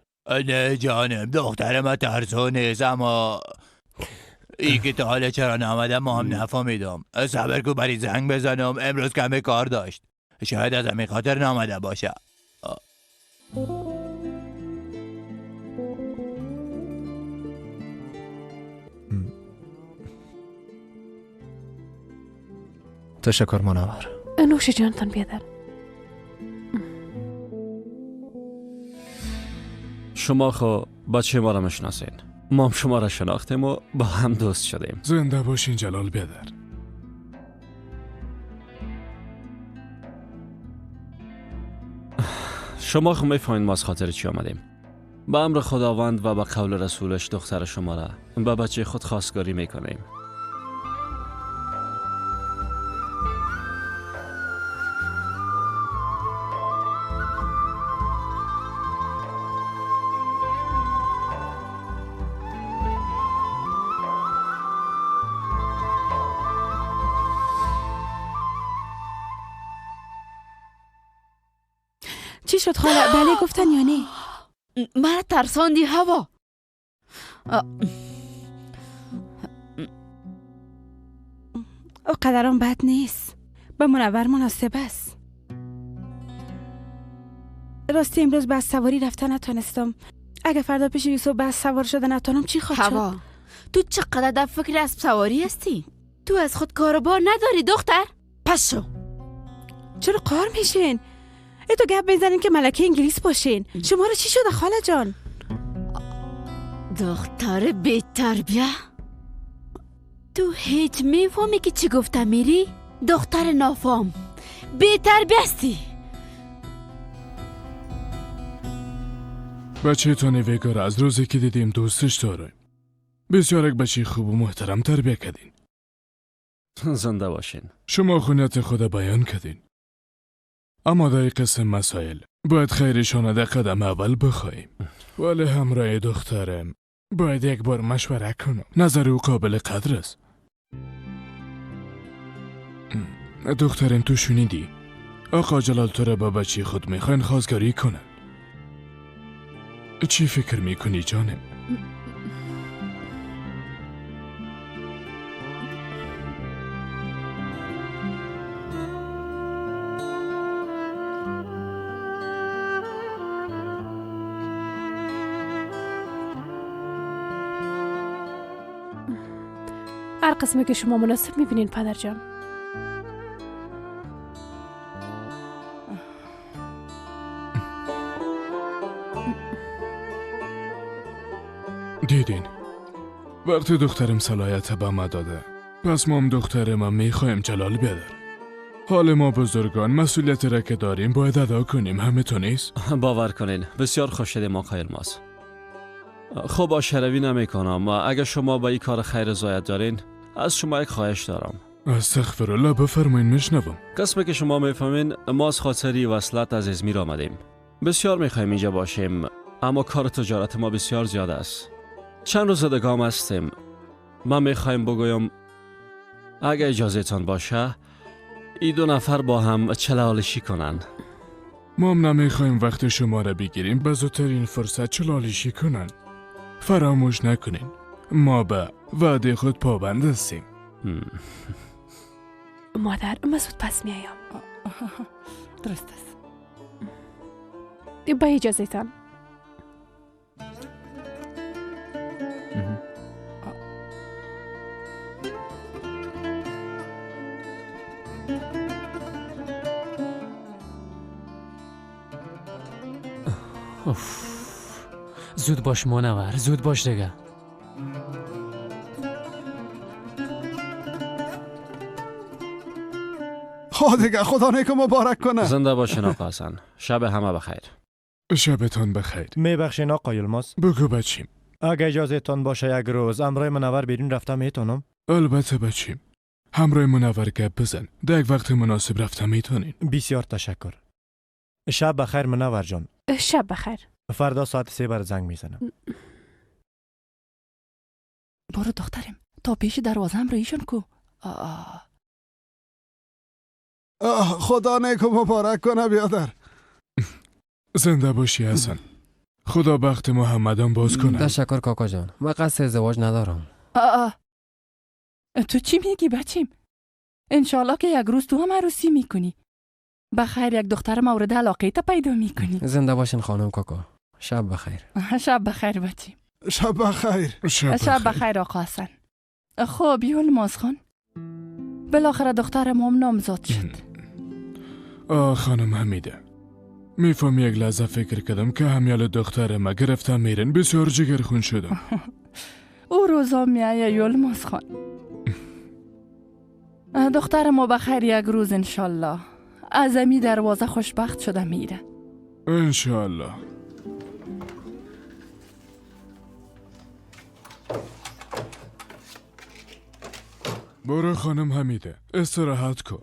نه جانم، دختر ما ترسو نیست، اما ای که تا حالا چرا نامده ما هم نفهمیدم. صبر کو بری زنگ بزنم، امروز کمی کار داشت، شاید از همین خاطر نامده باشه. تشکر منور. نوش جانتان بیادر. شما خو بچه ما را میشناسین، ما هم شما را شناختیم و با هم دوست شدیم. زنده باشین جلال بیادر. شما خو میفهمین ما از خاطر چی آمدیم. به امر خداوند و به قول رسولش دختر شما را به بچه خود خواستگاری میکنیم. چی شد خاله؟ بله گفتن یا نه؟ مرا ترساندی هوا. او قدرم بد نیست، به منور مناسب است. راستی امروز به سواری رفتن نتونستم. اگه فردا پیش یوسف به سوار شده نتونم چی خواهد شد؟ هوا تو چقدر در فکر اسب سواری هستی؟ تو از خود کاروبار نداری دختر؟ پس شو. چرا قار میشین؟ ای تو گپ بزنین که ملکه انگلیس باشین. شما رو چی شده خاله جان؟ دختر بی تربیه، تو هیچ میفهمی که چی گفتم میری؟ دختر نافهم، بی تربیه هستی. بچه تو نویگار از روزی که دیدیم دوستش داریم. بسیار یک بچه خوب و محترم تربیه کردین. زنده باشین. شما خونیت خود بیان کردین، اما در قسم مسائل باید خیرشان در قدم اول بخواهیم. ولی همراه دخترم باید یک بار مشوره کنم. نظر او قابل قدر است. دخترم تو شنیدی آقا جلال تو را با بچه خود میخواین خواستگاری کنن. چی فکر میکنی جانم؟ هر قسمی که شما مناسب میبینین پدر جان. دیدین وقتی دخترم صلاحیت به ما داده، پس ما هم دخترم میخوایم جلال بیادر. حال ما بزرگان مسئولیت را که داریم باید ادا کنیم، همه تو نیست؟ باور کنین بسیار خوش شدیم آقای الماس. خب آشروی نمی کنم. اگر شما با این کار خیر رضایت دارین، از شما یک خواهش دارم. استغفر الله، بفرمایین میشنوم. قسمی که شما میفهمین، ما از خاطری وصلت از ازمیر آمدیم. بسیار میخوایم اینجا باشیم، اما کار تجارت ما بسیار زیاد است. چند روز دیگه هم هستیم. من میخوایم بگویم اگه اجازه تان باشه این دو نفر با هم چلالشی کنن. ما هم نمیخوایم وقت شما را بگیریم، به زودترین فرصت چلالشی کنن. فراموش نکنین ما به وعده خود پابند هستیم. مادر، من زود پس میایم. درست است. با اجازه تان. زود باش منور، زود باش دیگه. خدا دیگه، خدا نیک مبارک کنه. زنده باشین آقا حسن. شب همه بخیر. شبتان بخیر. میبخشین آقا یلماز. بگو بچیم. اگه اجازه تان باشه یک روز همراه منور بیرون رفته میتونم؟ البته بچیم. همراه منور گپ بزن. در یک وقت مناسب رفته میتونین. بسیار تشکر. شب بخیر منور جان. شب بخیر. فردا ساعت 3 بر زنگ میزنم. برو دخترم تا پیش دروازه هم رایشون کو. خدا نیک و مبارک کنه بیادر. زنده باشی حسن. خدا بخت محمدم باز کنه. تشکر کاکا جان، من قصد ازدواج ندارم. تو چی میگی بچیم؟ انشالله که یک روز تو هم عروسی میکنی. بخیر یک دختر مورد علاقه تا پیدا میکنی. زنده باشین خانم کاکا. شب بخیر. شب بخیر بچیم. شب بخیر. شب بخیر آقا حسن. خب یلماز خان، بالاخره دخترم هم نامزاد شد. آه خانم حمیده، میفهم یک لحظه فکر کردم که همیال دخترم گرفتم میرن، بسیار جگرخون شدم. او روزا میایه یلماز خان. دختر ما بخیر یک روز انشالله از امی دروازه خوشبخت شده میره. انشالله. برو خانم حمیده، استراحت کن.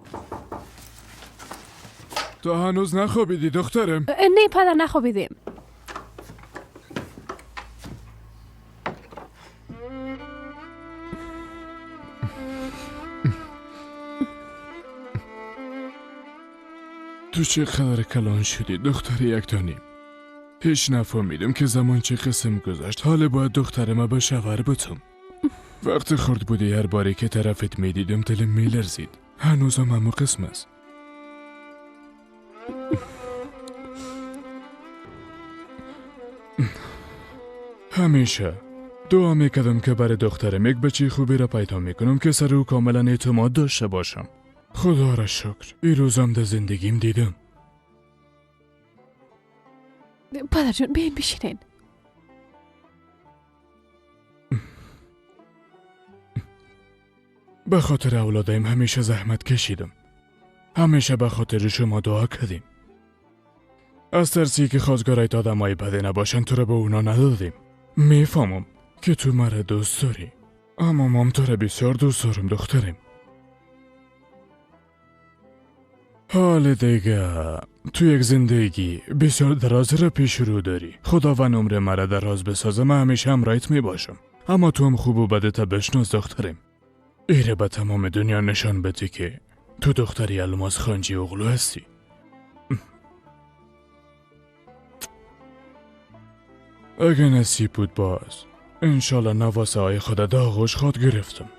تو هنوز نخوابیدی دخترم؟ نه پدر نخوابیدیم. تو چقدر کلان شدی دختر یک تانیم. هیچ نفهمیدم که زمان چه قسم گذشت. حالا باید دخترم به شوهر بتم. وقتی خرد بودی هر باری که طرفت میدیدم دلم میلرزید. هنوزم همون قسم است. همیشه دعا میکردم که برای دخترم یک بچه خوبی را پیدا میکنم که سر او کاملا اعتماد داشته باشم. خدا را شکر این روزم در زندگیم دیدم. پدر جان بیاین بشینین. به خاطر اولادایم همیشه زحمت کشیدم. همیشه به خاطر شما دعا کردیم. از ترسی که خواستگارای آدمای بدی نباشن تو را به اونا ندادیم. میفهمم که تو مرا دوست داری، اما مام تو را بسیار دوست دارم دخترم. حال دیگه تو یک زندگی بسیار دراز را پیش رو داری. خداوند عمر مرا دراز بسازه، من همیشه همراهت می باشم. اما تو هم خوب و بدت بشناس دخترم. ایره به تمام دنیا نشان بده که تو دختری الماس خانجی اغلو هستی. اگه نصیب بود باز انشالله نواسه های خود در آغوش خواد گرفتم.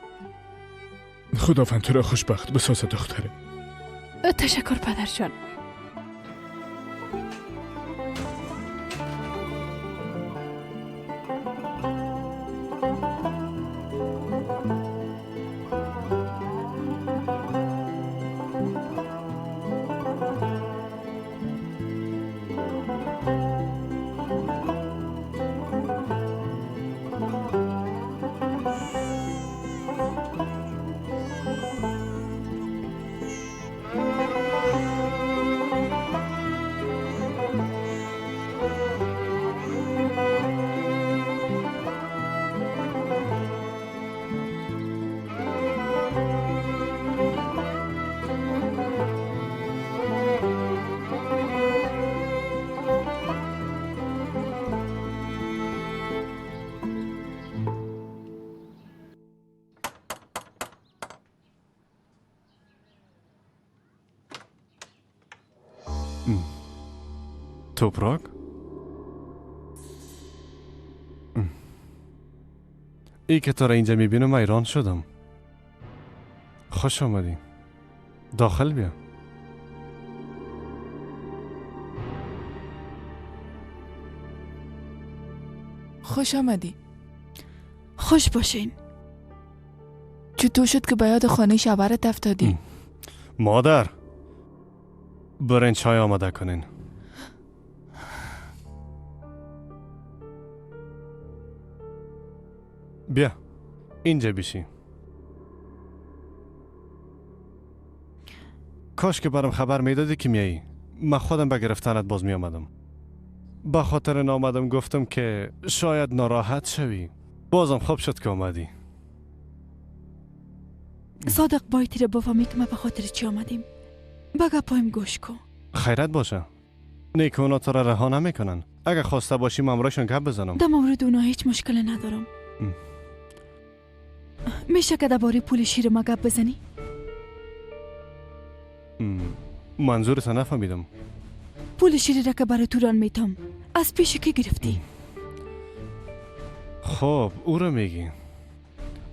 خداوند تو را خوشبخت بسازه دختره. تشکر پدر جان. توپراک؟ ای که تو را اینجا میبینم ایران شدم. خوش آمدی. داخل بیا. خوش آمدی. خوش باشین. چطور شد که به یاد خانه شوهرت افتادی؟ مادر، برین چای آماده کنین. بیا اینجا بشین. کاش که برام خبر میدادی که میایی. من خودم به گرفتنت باز میامدم. به خاطر نامدم گفتم که شاید ناراحت شوی. بازم خوب شد که آمدی. صادق باید را بفهمی که ما به خاطر چی آمدیم. به گپایم گوش کن. خیرت باشه. نیک اونا تو را رها نمیکنن. اگه خواسته باشیم امراشون گپ بزنم. در مورد اونا هیچ مشکل ندارم. میشه که درباره پول شیر ما گپ بزنی؟ منظورت نفهمیدم. پول شیر را که برای توران میتم از پیش کی گرفتی؟ خب او را میگی.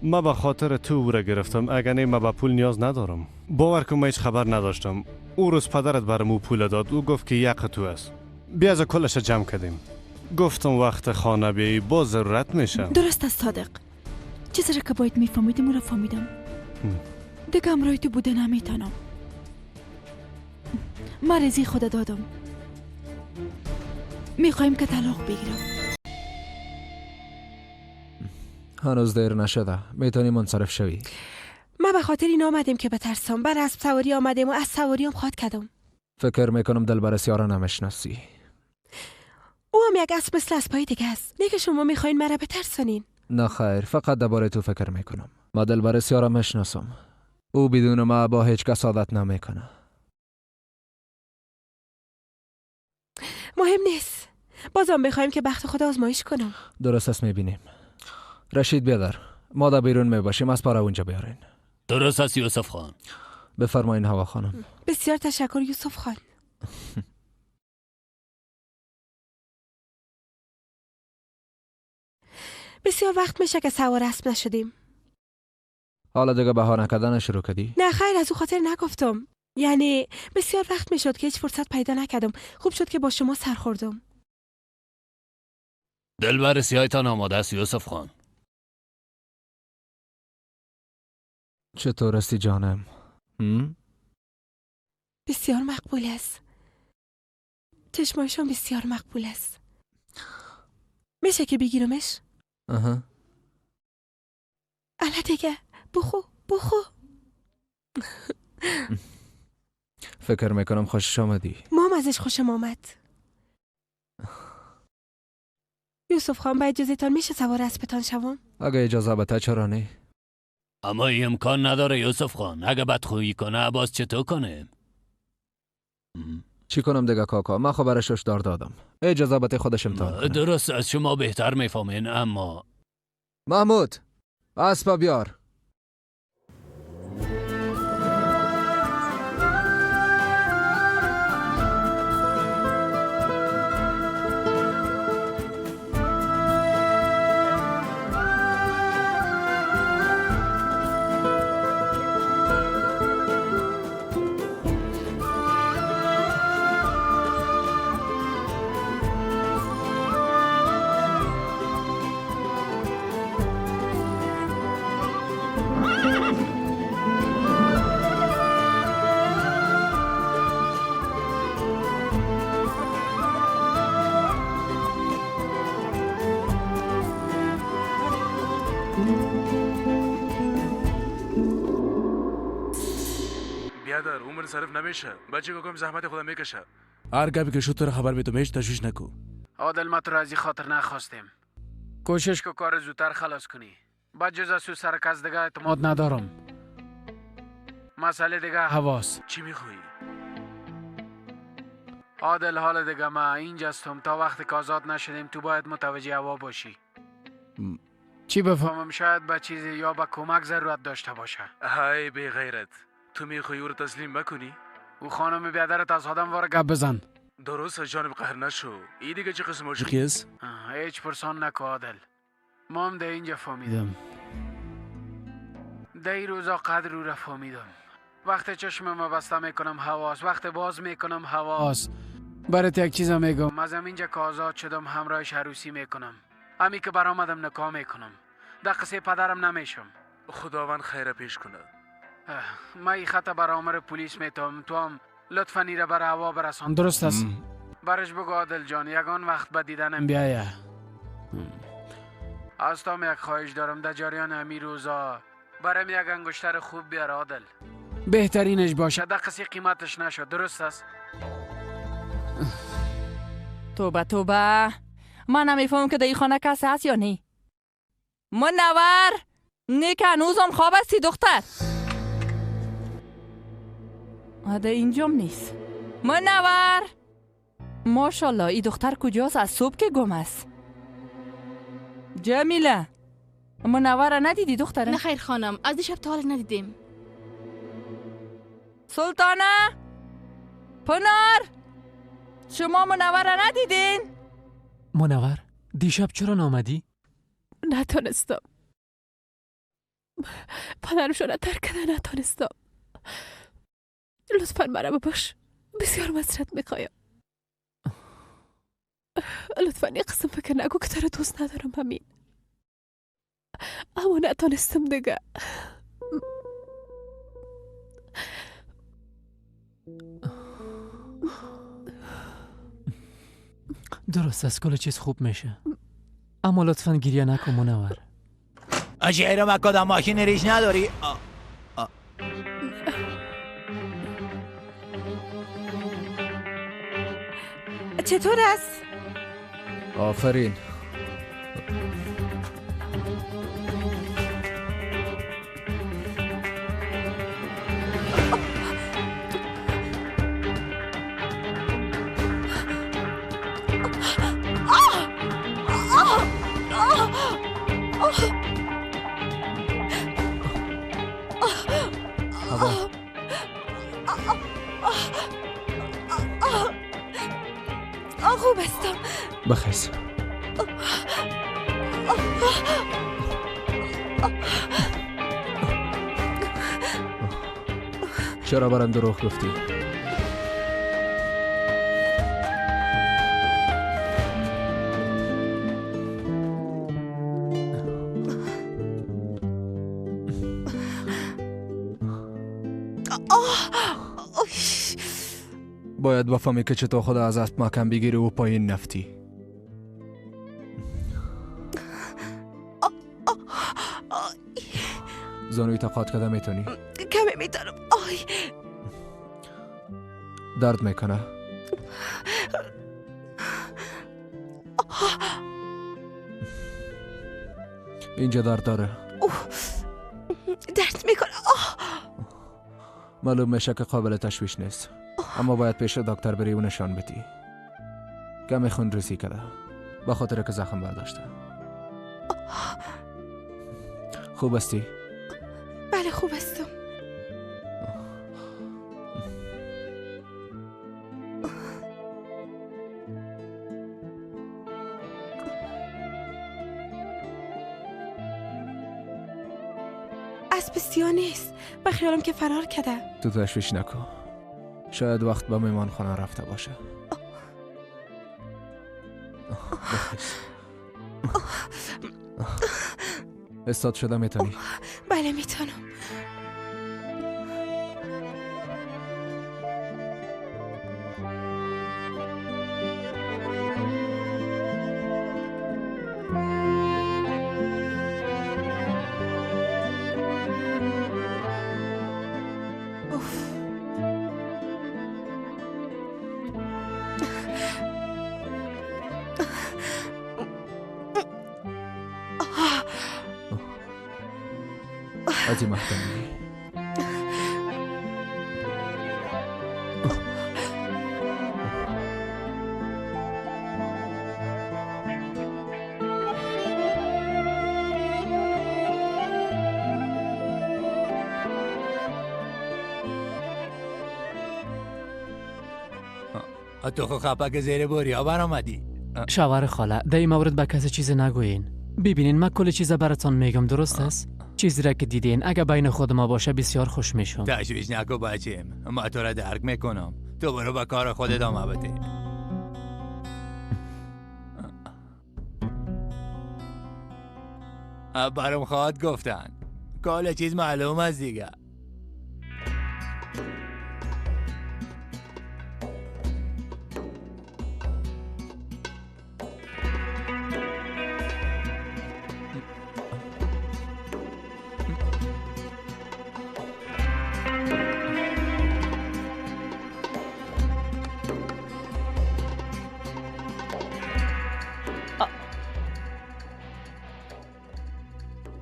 ما به خاطر تو او را گرفتم، اگر نه ما به پول نیاز ندارم. باور کن من هیچ خبر نداشتم. او روز پدرت برام او پول داد. او گفت که یک تو است. بیا از کلش جمع کردیم. گفتم وقت خانه بیایی باز ضرورت میشه. درست است صادق. چیزی را که باید میفهمیدم او را فهمیدم. دیگه همراه تو بوده نمیتونم. من رضی خود دادم. میخوایم که طلاق بگیرم. هنوز دیر نشده. میتونی منصرف شوی. ما به خاطر این آمدیم که بترسم. بر اسب سواری آمدیم و از سواریم خواد کردم. فکر میکنم دلبر سیاه را نمیشناسی. او هم یک اسب مثل اسبای دیگه است. نه که شما میخواین مرا بترسانین. نه خیر، فقط درباره تو فکر میکنم. ما دلبر سیاه را میشناسم. او بدون ما با هیچ کس عادت نمیکنه. مهم نیست. بازم میخوایم که بخت خود آزمایش کنم. درست است، میبینیم. رشید بیادر، ما در بیرون میباشیم، از پارا اونجا بیارین. درست است یوسف خان. بفرمایین هوا خانم. بسیار تشکر یوسف خان. بسیار وقت میشه که سوار اسب نشدیم. حالا دیگه بهانه کردن شروع کردی؟ نه خیر، از او خاطر نگفتم. یعنی بسیار وقت میشد که هیچ فرصت پیدا نکردم. خوب شد که با شما سر خوردم. دلبر سیاهتان آماده است یوسف خان. چطور استی جانم؟ بسیار مقبول است. چشمایشان بسیار مقبول است. میشه که بگیرمش؟ آها. الا دیگه بخو بخو. فکر میکنم خوشش آمدی. مام ازش خوشم آمد. یوسف خان با اجازه تان میشه سوار اسبتان شوم؟ اگه اجازه بده چرا نه؟ اما این امکان نداره یوسف خان. اگه بدخویی کنه باز چطور کنه؟ چی کنم دیگه کاکا؟ من خبرش هشدار دادم. اجازه بده خودش امتحان کنه. درست از شما بهتر میفهمین. اما محمود اسب بیار. صرف نمیشه. بچه کم زحمت خودم میکشه. هر گپی که شد تو خبر میتم، هیچ تشویش نکو. عادل ما تو را از خاطر نخواستیم. کوشش کو کار زودتر خلاص کنی. بعد جز از سر کس دیگه اعتماد ندارم. مسئله دیگه حواس. چی میخوای؟ عادل حال دیگه ما اینجاستم تا وقتی که آزاد نشدیم تو باید متوجه هوا باشی. چی بفهمم؟ شاید به چیزی یا به کمک ضرورت داشته باشه. های بی غیرت، تو میخوای او رو تسلیم بکنی؟ او خانم بیادرت از آدم وار گپ بزن. درست جانب قهر نشو. ای دیگه چه قسم عاشقی است؟ هیچ پرسان نکو عادل. ما هم در اینجا فهمیدم. در این روزا قدر او را فهمیدم. وقت چشم ما بسته میکنم حواس، وقت باز میکنم حواس. برات یک چیز میگم، از اینجا که آزاد شدم همراهش عروسی میکنم. همی که برآمدم نکاح میکنم. در قصه پدرم نمیشم. خداوند خیر پیش کنه. ما این خط بر آمر پلیس میتم، تو هم لطفا ایره بر هوا برسان. درست است. برش بگو عادل جان یگان وقت به دیدنم بیایه. از تو یک خواهش دارم، در جریان همی روزا برم یک انگشتر خوب بیار عادل، بهترینش باشه، در قصه قیمتش نشد. درست است. توبه توبه، من نمیفهمم که در این خانه کسی هست یا نه. منور نه که هنوزم خواب هستی دختر. ده اینجام نیست. منور ماشاءالله این دختر کجاست؟ از صبح که گم است. جمیله منور ندیدی دختره؟ نه خیر خانم، از دیشب تا حال ندیدیم. سلطانه پنار شما منور ندیدین؟ منور دیشب چرا نامدی؟ نتونستم. پدرم ترک کرده نتونستم. لطفا مرا ببخش، بسیار معذرت میخوایم. لطفا یک قسم فکر نکن که تو را دوست ندارم همین، اما نتونستم دیگه. درست است، کل چیز خوب میشه، اما لطفا گریه نکن منور. اجیرم کدام ماشین ریش نداری؟ چطور است؟ آفرین. خوب هستم. بخیز. چرا برام دروغ گفتی؟ باید بفهمی که چطور خدا از اسب محکم بگیری و پایین نفتی. زانوی تقاط کده میتونی؟ کمی میتونم. آی درد میکنه. اینجا درد داره. درد میکنه. معلوم میشه که قابل تشویش نیست، اما باید پیش دکتر بری و نشان بدی. کمی خون ریزی کرده به خاطر که زخم برداشته. خوب هستی؟ بله خوب هستم. اسب سیاه نیست، به خیالم که فرار کرده. تو تشویش نکن، شاید وقت به میمانخانه رفته باشه. استاد شده میتونی؟ بله میتونم. از این محکم تو خو خپه که زیر بوریا برآمدی. شوهر خاله، در این مورد به کسی چیزی نگویین. ببینین من کل چیز براتون میگم، درست است؟ چیزی را که دیدین اگه بین خود ما باشه بسیار خوش میشم. تشویش نکن بچیم، ما تو را درک میکنم. تو برو به کار خود ادامه بده. برام خواهد گفتن کل چیز معلوم است دیگه.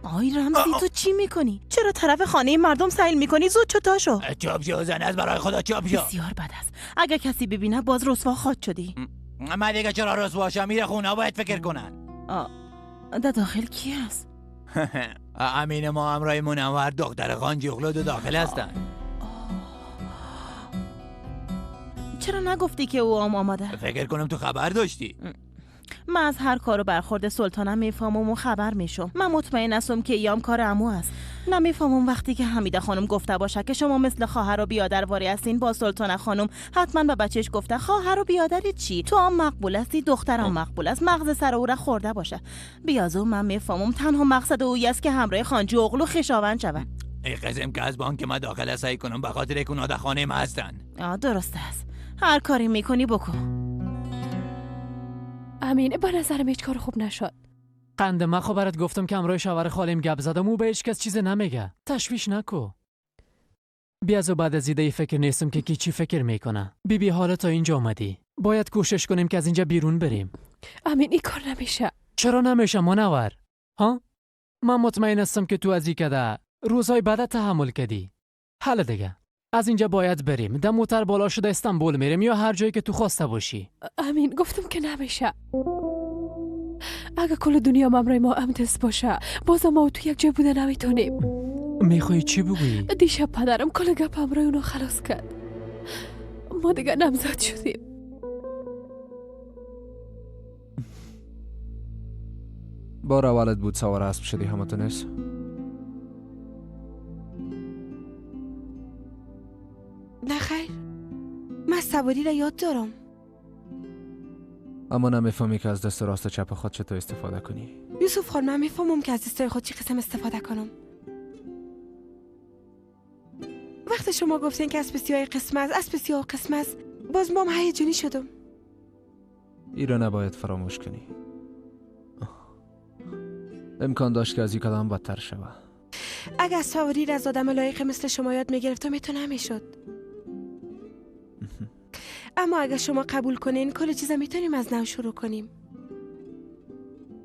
آی رمزی تو چی میکنی؟ چرا طرف خانه مردم سیل میکنی؟ زود چطور شو؟ چاپ شو زن از برای خدا چاپ شو. بسیار بد است. اگه کسی ببینه باز رسوا خواهد شدی. من دیگه چرا رسوا شم؟ میره خونه باید فکر کنن. در داخل کی هست؟ امین ما همراه منور دختر خان جغلو دو داخل هستن. چرا نگفتی که او هم آماده؟ فکر کنم تو خبر داشتی. من از هر کارو برخورد سلطانم میفهمم و خبر میشم. من مطمئن هستم که ایام کار عمو است. نمیفهمم وقتی که حمیده خانم گفته باشه که شما مثل خواهر و بیادر واری هستین با سلطانه خانم، حتما به بچهش گفته خواهر و بیادر چی؟ تو هم مقبول هستی، دخترم مقبول است، مغز سر او را خورده باشه. بیازو من میفهمم تنها مقصد او است که همراه خانجی اغلو خویشاوند شود. ای قسم که از بانک ما داخل سعی کنم به خاطر که اونا در خانه ما هستن. درست است. هر کاری میکنی بکن. امین به نظرم هیچ کار خوب نشد. قند من خو برات گفتم که همراه شوهر خالیم گپ زدم، او به هیچ کس چیز نمیگه. تشویش نکو. بیا از بعد از ایده فکر نیستم که کی چی فکر میکنه. بی بی حالا تا اینجا اومدی، باید کوشش کنیم که از اینجا بیرون بریم. امین این کار نمیشه. چرا نمیشه منور؟ ها؟ من مطمئن هستم که تو از این کده روزهای بعد تحمل کردی. حالا دیگه از اینجا باید بریم. در موتر بالا شده استانبول میریم یا هر جایی که تو خواسته باشی. امین گفتم که نمیشه. اگه کل دنیا همراه ما امتس باشه بازم ما تو یک جای بوده نمیتونیم. میخوای چی بگویی؟ دیشب پدرم کل گپ همراه اونو خلاص کرد. ما دیگه نامزد شدیم. بار اولت بود سوار اسب شدی همتون نیست؟ نه خیر، من سواری را یاد دارم. اما نمیفهمی که از دست راست و چپ خود چطور استفاده کنی. یوسف خان من میفهمم که از دستای خود چی قسم استفاده کنم. وقتی شما گفتین که اسب سیاه قسم است، اسب سیاه قسم است، باز مام هیجانی شدم. ای را نباید فراموش کنی. امکان داشت که از این کلام بدتر شود. اگر سواری را از آدم لایق مثل شما یاد میگرفتم میتونه میشد. اما اگر شما قبول کنین کل چیزا میتونیم از نو شروع کنیم.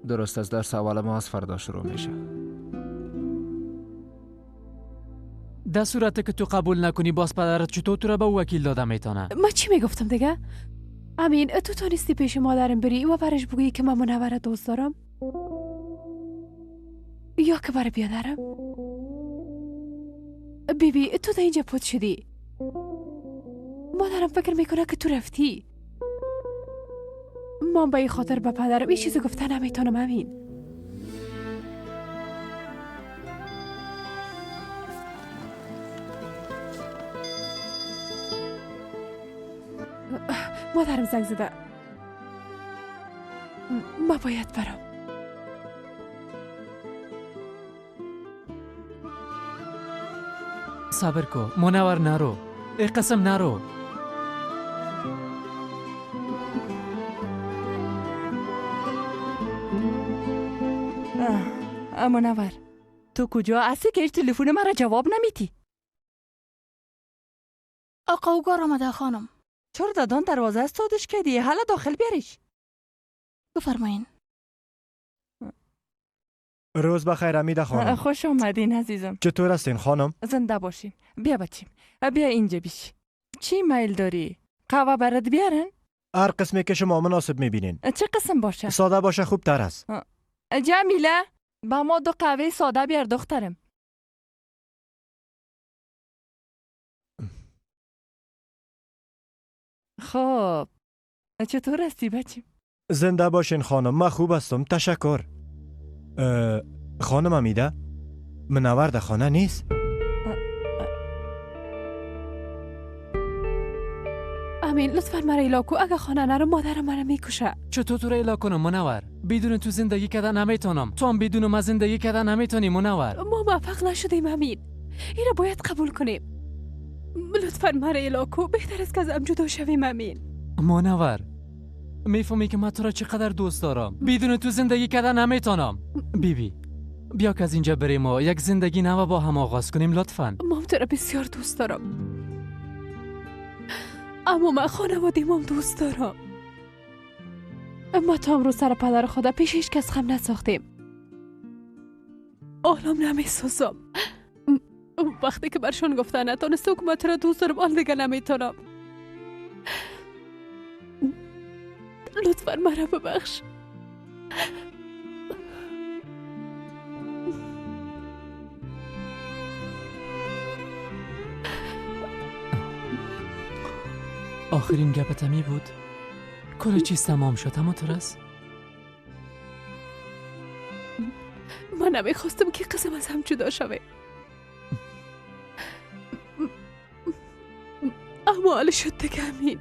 درست از درس اول ما از فردا شروع میشه. در صورت که تو قبول نکنی باز پدرت چطور تو را به وکیل داده میتونه؟ ما چی میگفتم دیگه؟ امین تو تونستی پیش مادرم بری و برش بگویی که من منوره دوست دارم یا که برای بیادرم؟ بی بی تو در اینجا پوت شدی. مادرم فکر میکنه که تو رفتی. من به این خاطر به پدرم این چیزو گفته نمیتونم. امین مادرم زنگ زده. ما باید برم. صبر کو منور، نرو، ای قسم نرو. منور تو کجا هستی که هیچ تلفن مرا جواب نمیتی؟ آقا اوگار آمده خانم. چرا دادان دروازه از تادش کردی؟ حالا داخل بیاریش. بفرمایین. روز بخیر امیده خانم. خوش آمدین عزیزم. چطور هستین خانم؟ زنده باشین. بیا بچیم، بیا اینجا بیش. چی میل داری؟ قهوه برات بیارن؟ هر قسمی که شما مناسب میبینین. چه قسم باشه؟ ساده باشه خوب تر است. جمیله با ما 2 قهوه ساده بیار دخترم. خب چطور هستی بچیم؟ زنده باشین خانم، من خوب هستم، تشکر. خانم حمیده، منور در خانه نیست؟ امین لطفا مرا ایلا کو، اگه خانه نرم مادرم مرا میکشه. چطور تو را ایلا کنم منور؟ بدون تو زندگی کردن نمیتونم. تو هم بدون ما زندگی کردن نمیتونی منور. ما موفق نشدیم امین، این را باید قبول کنیم. لطفا مرا ایلا کو، بهتر است که از هم جدا شویم امین. منور میفهمی که من تو را چقدر دوست دارم. بدون تو زندگی کردن نمیتونم. بیبی بیا که از اینجا بریم و یک زندگی نو با هم آغاز کنیم لطفا. ما تو را بسیار دوست دارم، اما من خانواده مام دوست دارم. ما تا امروز سر پدر خدا پیش هیچ کس خم نساختیم. آلام نمیسازم. وقتی که برشان گفتن نتانستم که من تو را دوست دارم، آن دیگه نمیتونم. لطفا مرا ببخش. آخرین گپت همی بود؟ کل چیز تمام شد، اما تو است؟ من نمیخواستم که قسم از هم جدا شویم، اما حال شد دیگه امین.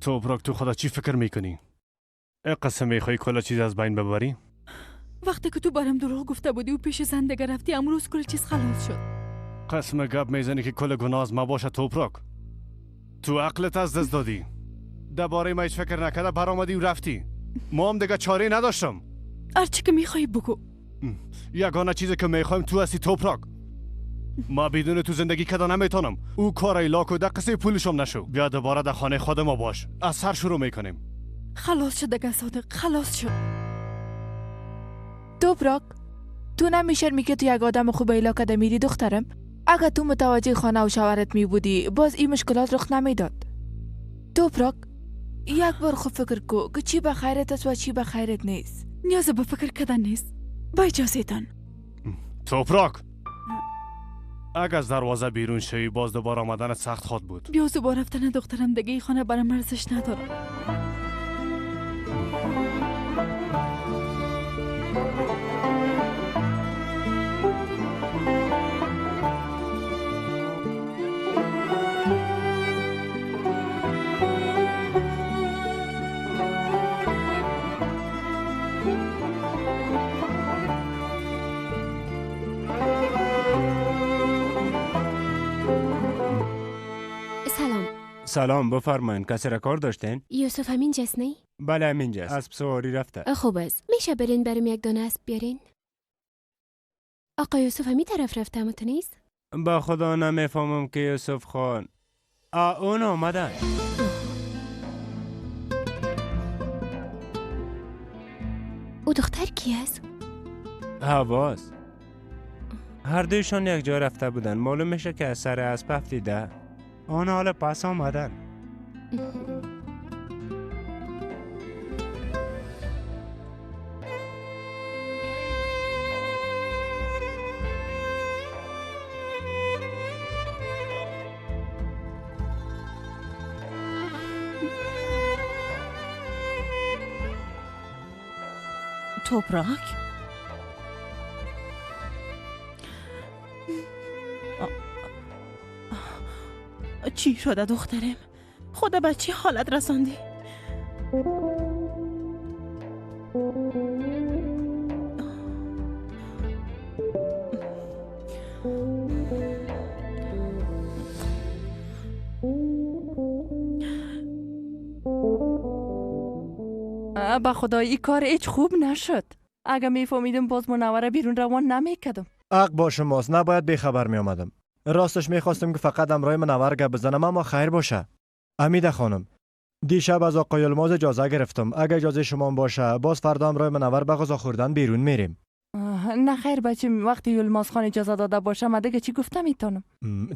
توپراک تو خدا چی فکر میکنی؟ قسم میخوای کل چیز از بین ببری؟ وقتی که تو برام دروغ گفته بودی و پیش زن دیگه رفتی، امروز کل چیز خلاص شد. قسم گپ میزنی که کل گناه از ما باشه توپراک. تو عقلت از دست دادی. درباره ما هیچ فکر نکرده برآمدی و رفتی. ما هم دیگه چاره نداشتم. هرچی که میخوای بگو. یگانه چیزی که میخوایم تو هستی توپراک. ما بدون تو زندگی کردن نمیتونم. او کار لاک و در قصه پولشم نشو. بیا دوباره در خانه خود ما باش. از سر شروع میکنیم. خلاص شد دیگه صادق، خلاص شد. توپراک تو نمیشرمی که تو یک آدم خوب ایلا کده میری دخترم؟ اگه تو متوجه خانه و شوهرت می بودی باز این مشکلات رخ نمیداد. توپراک یک بار خوب فکر کو که چی به خیرت است و چی به خیرت نیست. نیاز به فکر کردن نیست. با اجازهتان. توپراک اگه از دروازه بیرون شوی باز دوباره آمدن سخت خواد بود. بیا دوباره رفتن دخترم دیگه ای خانه برام ارزش نداره. سلام، بفرمایین. کسی را کار داشتین؟ یوسف همینجاست نه؟ بله همینجاست. اسب سواری رفته. خوب است. میشه برین برم یک دانه اسب بیارین؟ آقا یوسف همین طرف رفته اما تو نیست؟ با خدا نمیفهمم که یوسف خان. اون آمدن. او دختر کی است؟ هواست. هر دویشان یک جا رفته بودن. معلوم میشه که از سر اسب افتیده. آن حالا پس آمدن. توپراک چی شده دخترم؟ خدا به چی حالت رساندی؟ به خدای این کار هیچ خوب نشد. اگه میفهمیدم باز منوره بیرون روان نمیکردم. حق با شماست، نباید بیخبر می آمدم. راستش میخواستم که فقط همراه منور گپ بزنم، اما خیر باشه. حمیده خانم، دیشب از آقای یلماز اجازه گرفتم. اگه اجازه شما باشه باز فردا همراه منور به غذا خوردن بیرون میریم. نه خیر بچه، وقتی یلماز خان اجازه داده باشه من دیگه چی گفته میتونم.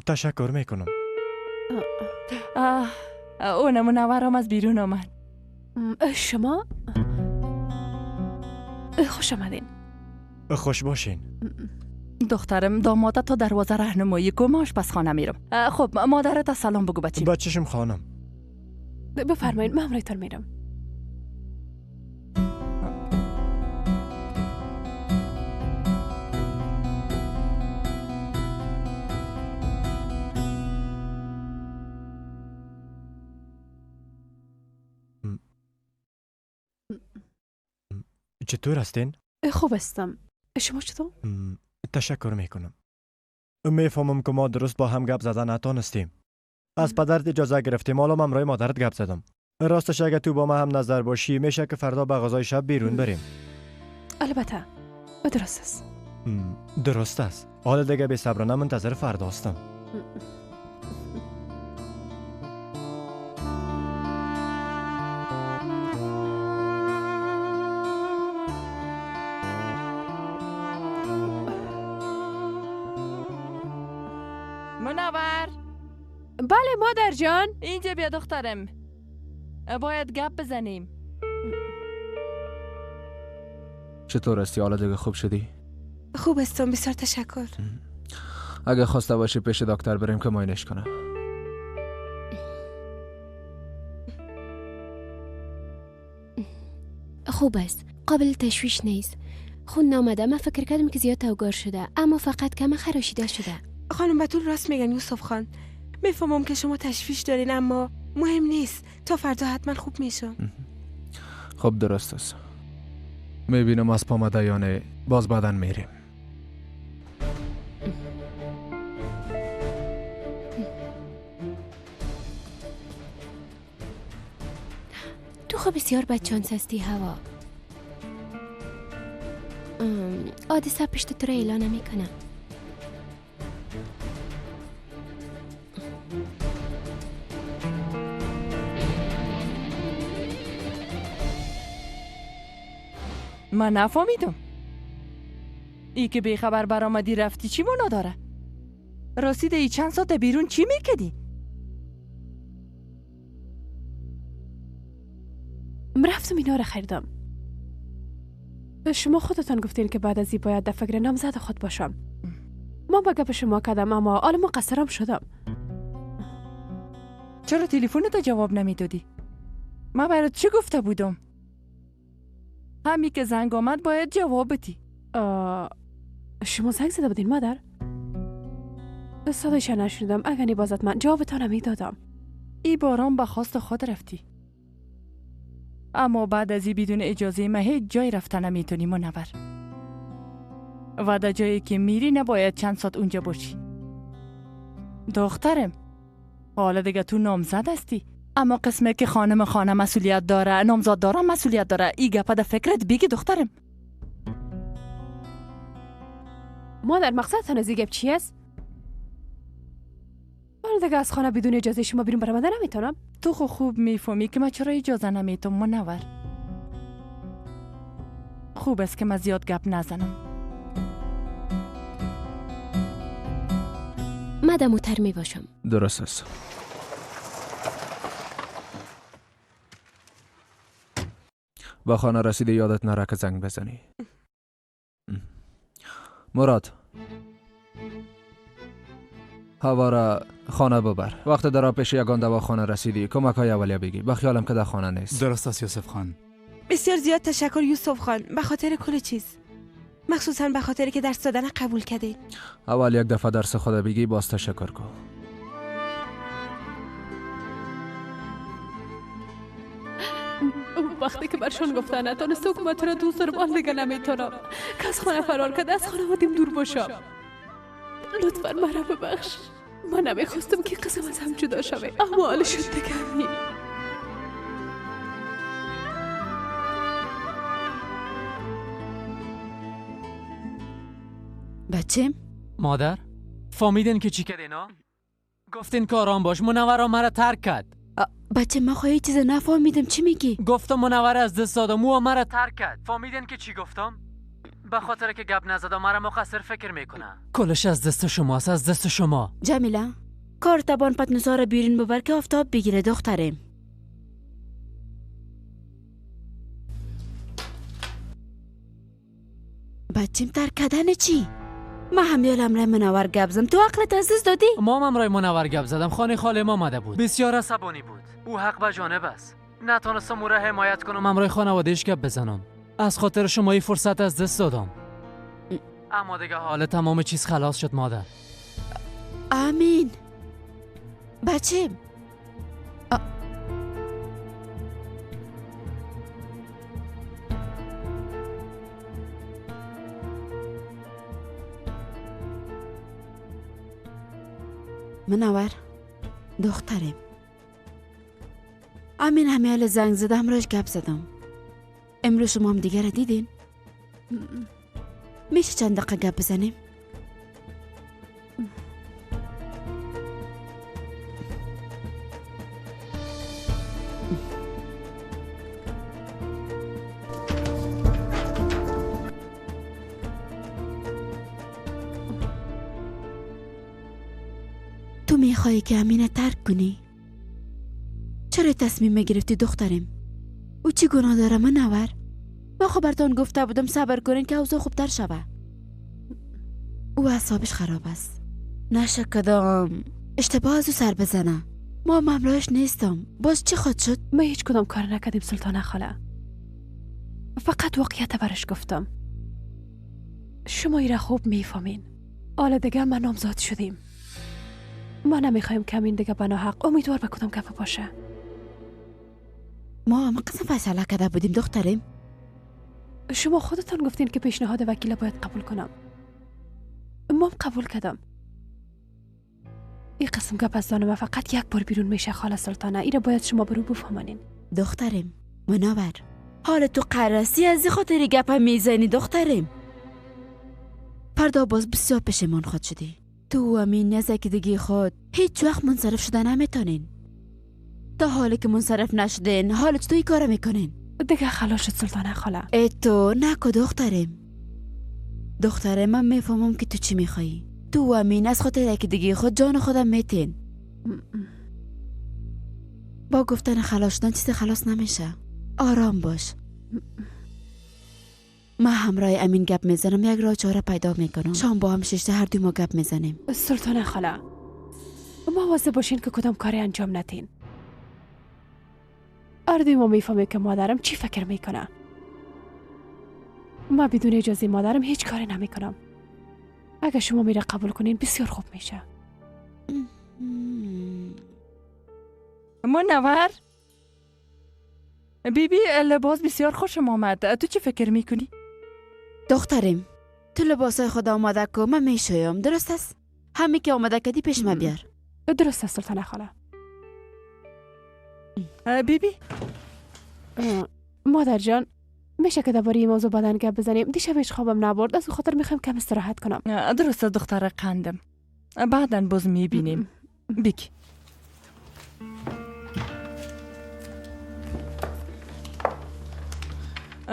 تشکر میکنم. اون منورم از بیرون آمد. شما خوش آمدین. خوش باشین. دخترم داماده تا دروازه راهنمایی کو، ما آشپزخانه میرم. خب مادرت سلام بگو بچه. بچشم خانم. بفرمایید، من همراهتان میرم. چطور هستین؟ خوب هستم. شما چطور؟ تشکر میکنم. میفهمم که ما درست با هم گپ زدن نتانستیم. از پدرت اجازه گرفتیم، حالا من همراه مادرت گپ زدم. راستش اگه تو با ما هم نظر باشی میشه که فردا به غذای شب بیرون بریم. البته درست است. درست است. حالا دیگه بی صبرانه منتظر فردا هستم. منور. بله مادر جان. اینجا بیا دخترم، باید گپ بزنیم. چطور هستی؟ حالا دیگه خوب شدی؟ خوب هستم، بسیار تشکر. اگه خواسته باشی پیش دکتر بریم که معاینش کنه. خوب است، قابل تشویش نیست. خون نامده، من فکر کردم که زیاد توگار شده، اما فقط کم خراشیده شده. خانم بتول راست میگن یوسف خان. میفهمم که شما تشویش دارین، اما مهم نیست. تا فردا حتما خوب میشم. خب درست است. میبینم از پا یا نه، باز بعدا میریم. تو خب بسیار بدشانس هستی هوا. حادثه پشت تو را اعلان نمیکنم. من نفهمیدم ای که بیخبر برآمدی رفتی چی معنا داره؟ راستی ای چند ساعت بیرون چی میکردی؟ رفتم اینا رو خریدم. شما خودتان گفتین که بعد از این باید در فکر نامزد خود باشم. ما به گپ شما کردم، اما حالا مقصرم شدم. چرا تلفنت جواب نمیدادی؟ من برات چی گفته بودم؟ همی که زنگ آمد باید جواب بدی. شما زنگ زده بودین مادر؟ صدایش نشنیدم. اگر نبازد من جوابتان میدادم. ای باران به خواست خود رفتی، اما بعد از این بدون اجازه من هیچ جای رفتن نمیتونی منور. و در جایی که میری نباید چند ساعت اونجا باشی. دخترم حالا دیگه تو نامزد هستی، اما قسمه که خانم خانه مسئولیت داره، نامزد داره مسئولیت داره. ای گپه در فکرت بگی دخترم. مادر مقصدتان از این گپ چی است؟ من دیگه از خانه بدون اجازه شما بیرون برآمدن نمیتونم. تو خوب میفهمی که من چرا اجازه نمیتم منور. خوب است که من زیاد گپ نزنم. من در موتر می باشم. درست است. با خانه رسیده یادت نره که زنگ بزنی. مراد هوا را خانه ببر. وقت در پیش یگان دواخانه رسیدی کمک های اولیه بگی. به خیالم که در خانه نیست. درست است یوسف خان. بسیار زیاد تشکر یوسف خان به خاطر کل چیز، مخصوصا به خاطر که درس دادن قبول کردی. اول یک دفعه درس خود بگی باز تشکر کن. وقتی که برشان گفتن نتانست حکومت را دوست دارم، آن دیگه نمیتونم که از خانه فرار کرد، از خانوادیم دور باشم. لطفا مرا ببخش، من نمیخواستم که قسم از هم جدا شوه، اما حال شد دیگه همین. بچم؟ مادر، فهمیدین که چی کردین ها؟ گفتین که آرام باش، منور مرا ترک کرد. بچه من خواهی چیز نفهمیدم، چی میگی؟ گفتم منور از دست دادم، او مرا ترک کرد. فهمیدین که چی گفتم؟ به خاطر که گپ نزدم مرا مقصر فکر میکنه. کلش از دست شماست، از دست شما. جمیله، کار تبان پتنوسا را بیرون ببر که آفتاب بگیره دخترم. بچیم ترک کردن چی؟ ما همیال امرای منور گپ زدم، تو عقلت از دست دادی؟ ما هم امرای منور گپ زدم، خانه خاله ما آمده بود، بسیار عصبانی بود. او حق به جانب است. نتونستم او را حمایت کنم، امرای خانوادهش گپ بزنم. از خاطر شما این فرصت از دست دادم. اما دیگه حال تمام چیز خلاص شد مادر. آمین. بچه منور دخترم، امین همیال زنگ زدم، راش گپ زدم. امروز شما هم دیگه را دیدین؟ میشه چند دقیقه گپ بزنیم؟ تو میخوایی که امینه ترک کنی؟ چرا تصمیم گرفتی دخترم؟ او چی گناه داره منور؟ ما خب برتان گفته بودم صبر کنین که اوضاع خوبتر شوه. او اعصابش خراب است. نشه کدام اشتباه از او سر بزنه. ما همراهش نیستم. باز چی خود شد؟ ما هیچ کدام کار نکردیم سلطانه خاله. فقط واقعیت برش گفتم. شما ایره خوب میفهمین. حالا دیگه ما نامزاد شدیم. ما نمیخوایم کمین دیگه بنا حق امیدوار به کدام گپ باشه. ما هم قسم فیصله کرده بودیم دختریم. شما خودتان گفتین که پیشنهاد وکیل باید قبول کنم. ما قبول کردم. این قسم گپ از دانم فقط یک بار بیرون میشه خاله سلطانه. ایره باید شما برو بفهمانین. دختریم منور، حال تو قرسی از خاطر گپ میزنی دختریم. فردا باز بسیار پشیمان خود شدی. تو و امین از یکی دیگه خود هیچ وقت منصرف شده نمیتونین. تا حالی که منصرف نشدین حالا چطور این کارو میکنین؟ دیگه خلاص شد سلطانه خاله. ای تو نکو دخترم. دخترم من میفهمم که تو چی میخوایی. تو و امین از خاطر یکی دیگه خود جان خودم میتین. با گفتن خلاص شدن چیز خلاص نمیشه. آرام باش. ما همراه امین گپ میزنم، یک راه چاره پیدا میکنم. شام با هم ششته هر دوی ما گپ میزنیم. سلطانه خاله، مواظب باشین که کدام کاری انجام ندین. هر دوی ما میفهمیم که مادرم چی فکر میکنه. ما بدون اجازه مادرم هیچ کاری نمیکنم. اگه شما میره قبول کنین بسیار خوب میشه. منور بیبی، لباس بسیار خوشم آمد. تو چی فکر میکنی؟ دخترم تو لباسای خود آماده کن، من میشویم. درست است؟ همه که آماده کردی پیش من بیار. درست است سلطانه خاله. بیبی مادر جان، میشه که درباره این موضوع بعداً گپ بزنیم؟ دیشب هیچ خوابم نبرد، از خاطر میخوایم کم استراحت کنم. درست دختر قندم، بعداً باز میبینیم. بگی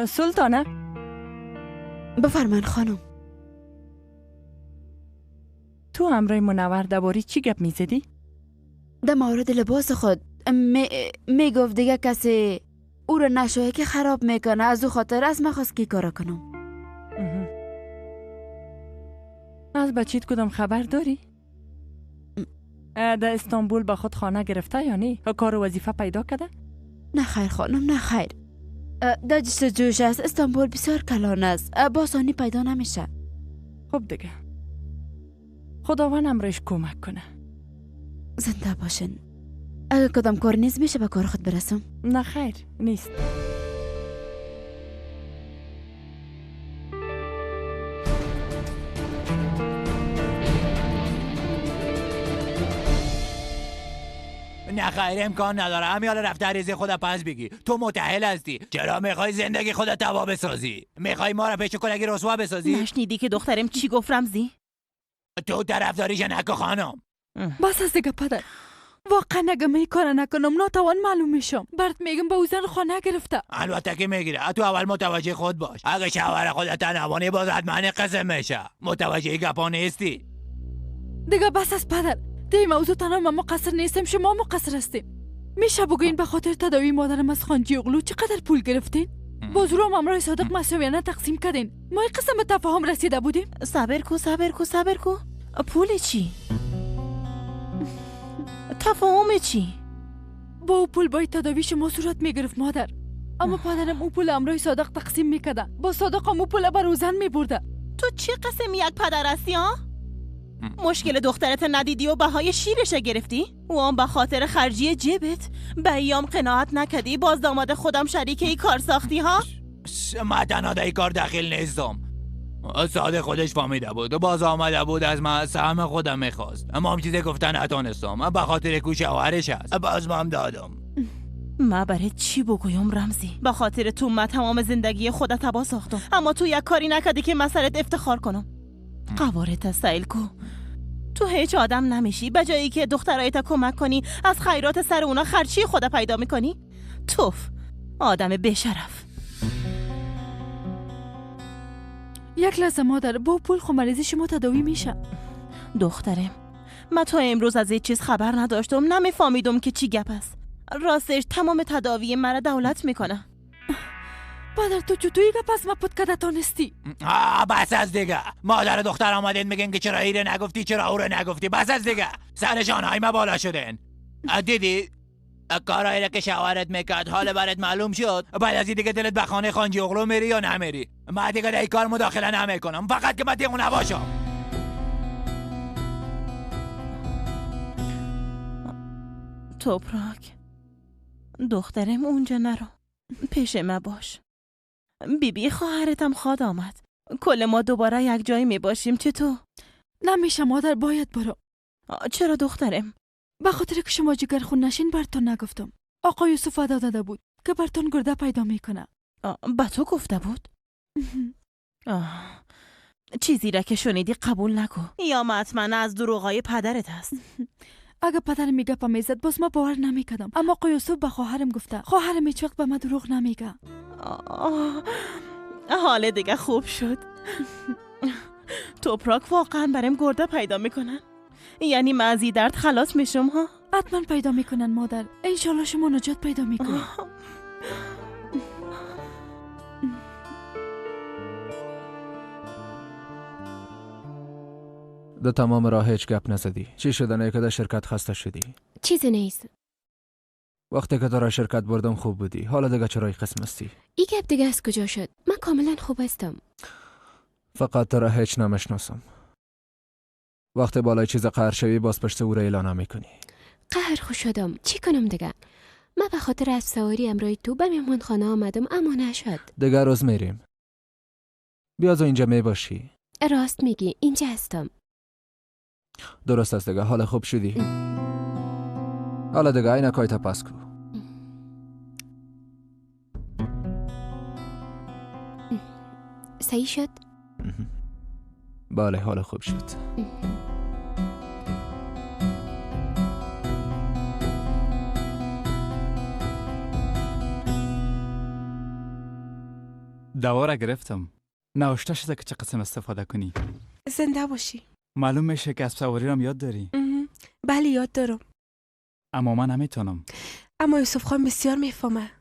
سلطانه. بفرمان خانم. تو همراه منور درباره چی گپ میزدی؟ در مورد لباس خود میگفت دیگه کسی او را نشوه که خراب میکنه، از او خاطر از من خواست که کارا کنم. از بچیت کدام خبر داری؟ در استانبول با خود خانه گرفته یا نه؟ کار و وظیفه پیدا کرده؟ نه خیر خانم، نه خیر. در جستجوش است. استانبول بسیار کلان است، با آسانی پیدا نمیشه. خب دیگه خداوند امرش کمک کنه. زنده باشین. اگه کدام کار نیست میشه به کار خود برسم؟ نه خیر نیست. نه خیر، امکان نداره. همین حالا رفته عریضه خود پس بگی. تو متأهل هستی، چرا میخوای زندگی خودت تباه بسازی؟ میخوای ما را پیش کلگی رسوا بسازی؟ نشنیدی که دخترم چی گفت رمزی؟ تو طرفداریش نکن خانم. بس از دیگه پدر، واقعا اگه من کار نکنم ناتوان معلوم میشم. برات میگم به او زن خانه گرفته. البته که میگیره. تو اول متوجه خود باش. اگه شوهر خودت نوانی باز حتما قسم میشه. متوجه گپا نیستی دیگه. بس از پدر، دی موضوع تنها من مقصر نیستم، شما مقصر هستیم. میشه بگوین به خاطر تداوی مادرم از خانجی اغلو چقدر پول گرفتین؟ باز رو هم صادق مساویانه تقسیم کردین. ما این قسم به تفاهم رسیده بودیم. صبر کو صبر کو صبر کو، پول چی؟ تفاهم چی؟ با او پول باید تداوی شما صورت میگرفت مادر، اما پدرم او پول امرای صادق تقسیم میکرده. با صادق هم او پول بر او زن میبرده. تو چه قسم یک پدر هستی ها؟ مشکل دخترت ندیدی و بهای شیرش گرفتی؟ او هم به خاطر خرجی جیبت به ایام قناعت نکدی، باز داماد خودم شریک ای کار ساختی ها؟ من تنها در ای کار دخیل نیستم. صادق خودش فهمیده بود و باز آمده بود از من سهم خودم میخواست. اما هم چیزی گفتن نتونستم، به خاطر کو شوهرش است. باز من دادم. من برای چی بگویم رمزی؟ به خاطر تو من تمام زندگی خودت تباه ساختم، اما تو یک کاری نکردی که من سرت افتخار کنم. قوارت از سیل کو، تو هیچ آدم نمیشی. به جایی که دخترایت کمک کنی از خیرات سر اونا خرچی خدا پیدا میکنی. توف، آدم بی‌شرف. یک لحظه مادر، با پول خو مریضی شما تداوی میشه. دخترم، من تا امروز از هیچ چیز خبر نداشتم، نمیفهمیدم که چی گپ است. راستش تمام تداوی مرا دولت میکنه. پدر تو چطوری گپ از ما پت کده تانستی؟ بس از دیگه. مادر دختر آمدین میگن که چرا ایره نگفتی، چرا او رو نگفتی. بس از دیگه، سر شانهای ما بالا شدن. دیدی کارایی که شوهرت میکرد حال برات معلوم شد. بعد از این دیگه دلت به خانه خانجی اغلو میری یا نمیری؟ من دیگه در این کار مداخله نمیکنم، فقط که من دیگه نباشم. توپراک دخترم اونجا نرو، پیش ما باش. بیبی خواهرتم خواد آمد، کل ما دوباره یک جایی می باشیم. چطور؟ نمیشه مادر، باید برو. چرا دخترم؟ به خاطر که شما جگر خون نشین براتون نگفتم. آقا یوسف وعده داده بود که براتون گرده پیدا میکنه. به تو گفته بود؟ چیزی را که شنیدی قبول نکن، یا حتما از دروغای پدرت هست. اگه پدرم میگه پا میزد باز ما باور نمیکردم، اما آقا یوسف به خواهرم گفته. خواهرم هیچ وقت به من دروغ نمیگه. حال دیگه خوب شد. توپراک واقعا برام گرده پیدا میکنن، یعنی من از این درد خلاص میشم ها؟ حتما پیدا میکنن مادر، انشالله شما نجات پیدا میکنن. در تمام راه هیچ گپ نزدی. چی شده که در شرکت خسته شدی؟ چیزی نیست. وقتی که تو شرکت بردم خوب بودی، حالا دیگه چرا این قسم هستی؟ این گپ دیگه از کجا شد؟ من کاملا خوب هستم. فقط تو را هیچ نمیشناسم. وقتی بالای چیز قهر شوی باز پشت او را اعلان نمیکنی. قهر خوش شدم، چی کنم دیگه؟ من به خاطر از سواری امرای تو به مهمانخانه آمدم اما نشد. دیگه روز میریم. بیا از اینجا میباشی. راست میگی، اینجا هستم. درست است دیگه، حالا خوب شدی. حالا دیگه عینک‌هایت پس کو. صحیح شد؟ بله حالا خوب شد. دوا را گرفتم. نوشته شده که چه قسم استفاده کنی. زنده باشی. معلوم میشه که اسب سواری را یاد داری. بله یاد دارم. اما من نمیتونم. اما یوسف خان بسیار میفهمه.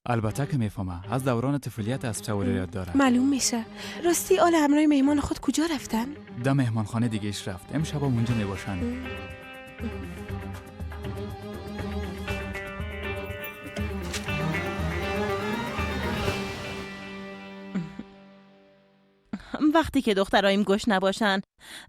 البته که میفهمه. از دوران طفولیت اسب سواری یاد داره. معلوم میشه. راستی آل همراه مهمان خود کجا رفتن؟ ده مهمانخانه دیگه ایش رفت. امشب هم اونجا میباشن. وقتی که دخترایم گوش نباشن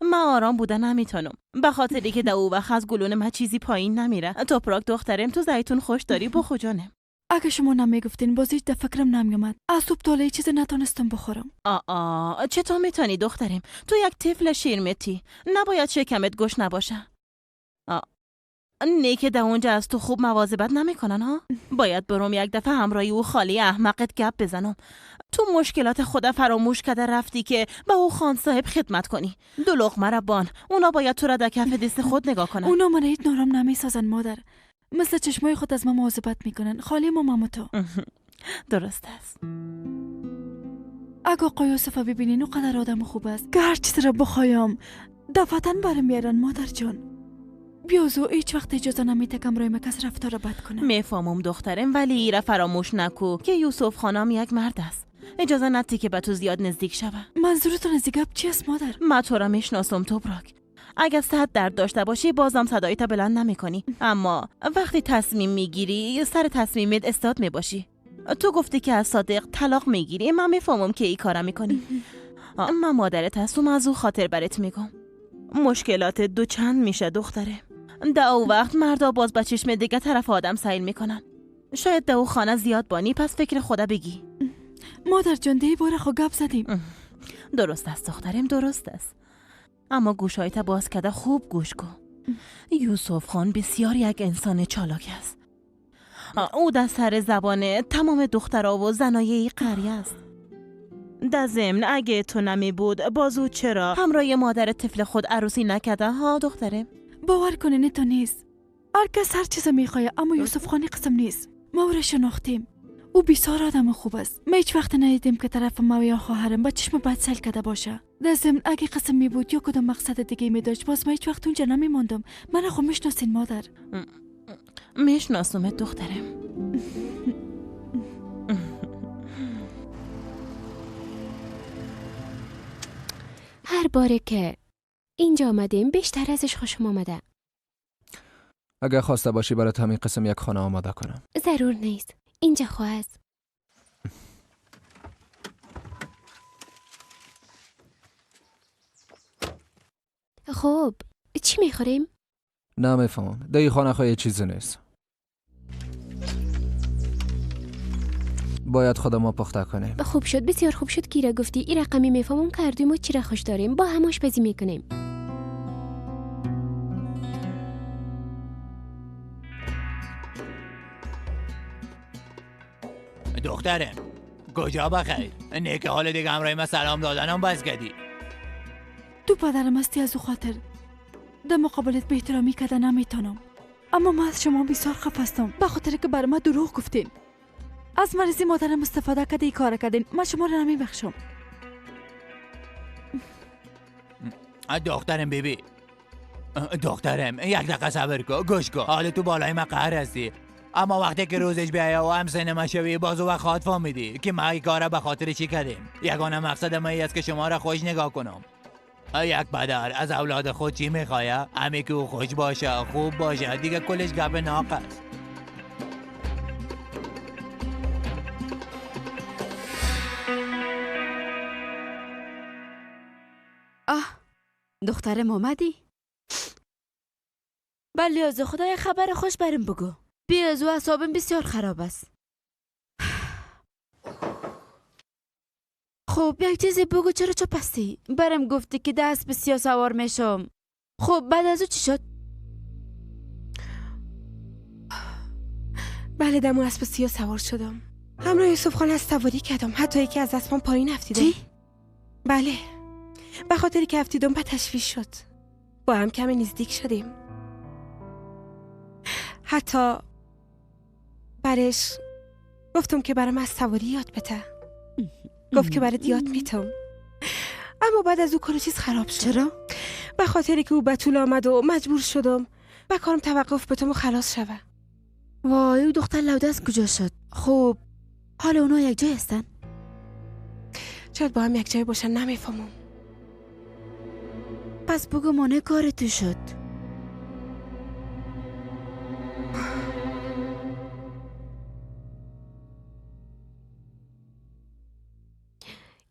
من آرام بوده نمیتونم، به خاطری که دو وقت از گلون من چیزی پایین نمیره. توپراک دخترم تو زیتون خوش داری بخو جانم. اگه شما نمیگفتین باز هیچ در فکرم نمیومد. از صبح تا چیز نتونستم بخورم. آ چطور میتونی دخترم؟ تو یک طفل شیرمتی، نباید شکمت گوش نباشه. نه که در اونجا از تو خوب مواظبت نمیکنن ها. باید برم یک دفعه همراهی او خالی احمقت گپ بزنم. تو مشکلات خدا فراموش کرده رفتی که به او خان صاحب خدمت کنی. دو لقمه را بان. اونا باید تو را در کف دست خود نگاه کنن. اونا من هیچ نارام نمیسازن مادر. مثل چشمای خود از ما مواظبت میکنن. خالی ما ماما تو. درست است. اگه آقای یوسف ببینین او قدر آدم خوب است که هر چیز را بخوایم دفعتاً برم میارن مادر جان. بیازو هیچ وقت اجازه نمیده که امرای کس رفتار بد کنه. میفهمم دخترم، ولی ایره فراموش نکو که یوسف خانم یک مرد است. اجازه ندی که به تو زیاد نزدیک شوه. منظورتون از گپ چی است مادر؟ من تو را میشناسم توبراک. اگه صد درد داشته باشی بازم صدایت بلند نمیکنی، اما وقتی تصمیم میگیری سر تصمیمت استاد میباشی. تو گفتی که از صادق طلاق میگیری، من میفهمم که این کارا میکنی. من مادرت هستم، از او خاطر برات میگم. مشکلات دو چند میشه دختره. در او وقت مردا باز به چشم دیگه طرف آدم سیل میکنن. شاید در او خانه زیاد بانی، پس فکر خدا بگی. مادر جان دی بار خو گپ زدیم. درست است دخترم، درست است. اما گوشایت باز کرده خوب گوش کن. یوسف خان بسیار یک انسان چالاک است. او در سر زبان تمام دخترها و زنای ای قریه است. در ضمن اگه تو نمی بود بازو چرا همراه مادر طفل خود عروسی نکرده ها دختره؟ باور کنه تو نیست. هر کس هر چیز میخواه، اما یوسف خانی قسم نیست. ما او را شناختیم. او بسیار آدم خوب است. ما هیچ وقت ندیدیم که طرف ما یا خواهرم با چشم بد سیل کرده باشه. در ضمن اگه قسم می بود یا کدام مقصد دیگه می داشت باز ما هیچ وقت اونجا نمیماندم. من خو میشناسین مادر. میشناسمت دخترم. هر باره که اینجا آمدیم بیشتر ازش خوشم آمده. اگه خواسته باشی برات همین قسم یک خانه آماده کنم. ضرور نیست، اینجا خواه است. خب چی میخوریم؟ نمیفهمم، در این خانه خواهی چیزی نیست. باید خود ما پخته کنیم. خوب شد، بسیار خوب شد که را گفتی. این رقمی میفهمم که هر دوی ما چی را خوش داریم، با هم آشپزی میکنیم. دخترم کجا بخیر؟ نه که حال دیگه همراه ما سلام دادنم بس کردی. تو پدرم هستی، از او خاطر در مقابلت به احترامی کرده نمیتونم. اما من از شما بسیار خفه هستم به خاطر که بر ما دروغ گفتین. از مریضی مادرم استفاده کرده ای کار کردین. من شما را نمیبخشم. دخترم بیبی، دخترم یک دقیقه صبر کن، گوش کن. حالا تو بالای من قهر هستی، اما وقتی که روزش بیایه و هم سینما شوی باز و خاطر فهمیدی که ما این کار به خاطر چی کردیم. یگانه مقصد ما این است که شما را خوش نگاه کنم. یک پدر از اولاد خود چی میخواه؟ همی که او خوش باشه، خوب باشه، دیگه کلش گپ ناقص. آه دخترم آمدی؟ بله از خدای خبر خوش برم بگو. بی از او اعصابم بسیار خراب است. خب یک چیزی بگو، چرا چپ هستی؟ برم گفتی که دست بسیار سوار میشم. خب بعد از او چی شد؟ بله دمو اسب سیاه سوار شدم. همراه یوسف خان از سواری کردم، حتی یکی از اسبم پایین افتیدم. چی؟ بله، به خاطری که افتیدم به تشویش شد. با هم کمی نزدیک شدیم. حتی برش گفتم که برام از سواری یاد بده. گفت که برات یاد میتم. اما بعد از او کار چیز خراب شد. چرا؟ به خاطری که او به طول آمد و مجبور شدم به کارم توقف بتم و خلاص شوه. وای او دختر لوده از کجا شد؟ خب حالا اونا یک جای هستن؟ شاید با هم یک جای باشن، نمیفهمم. پس بگو مانع کار تو شد.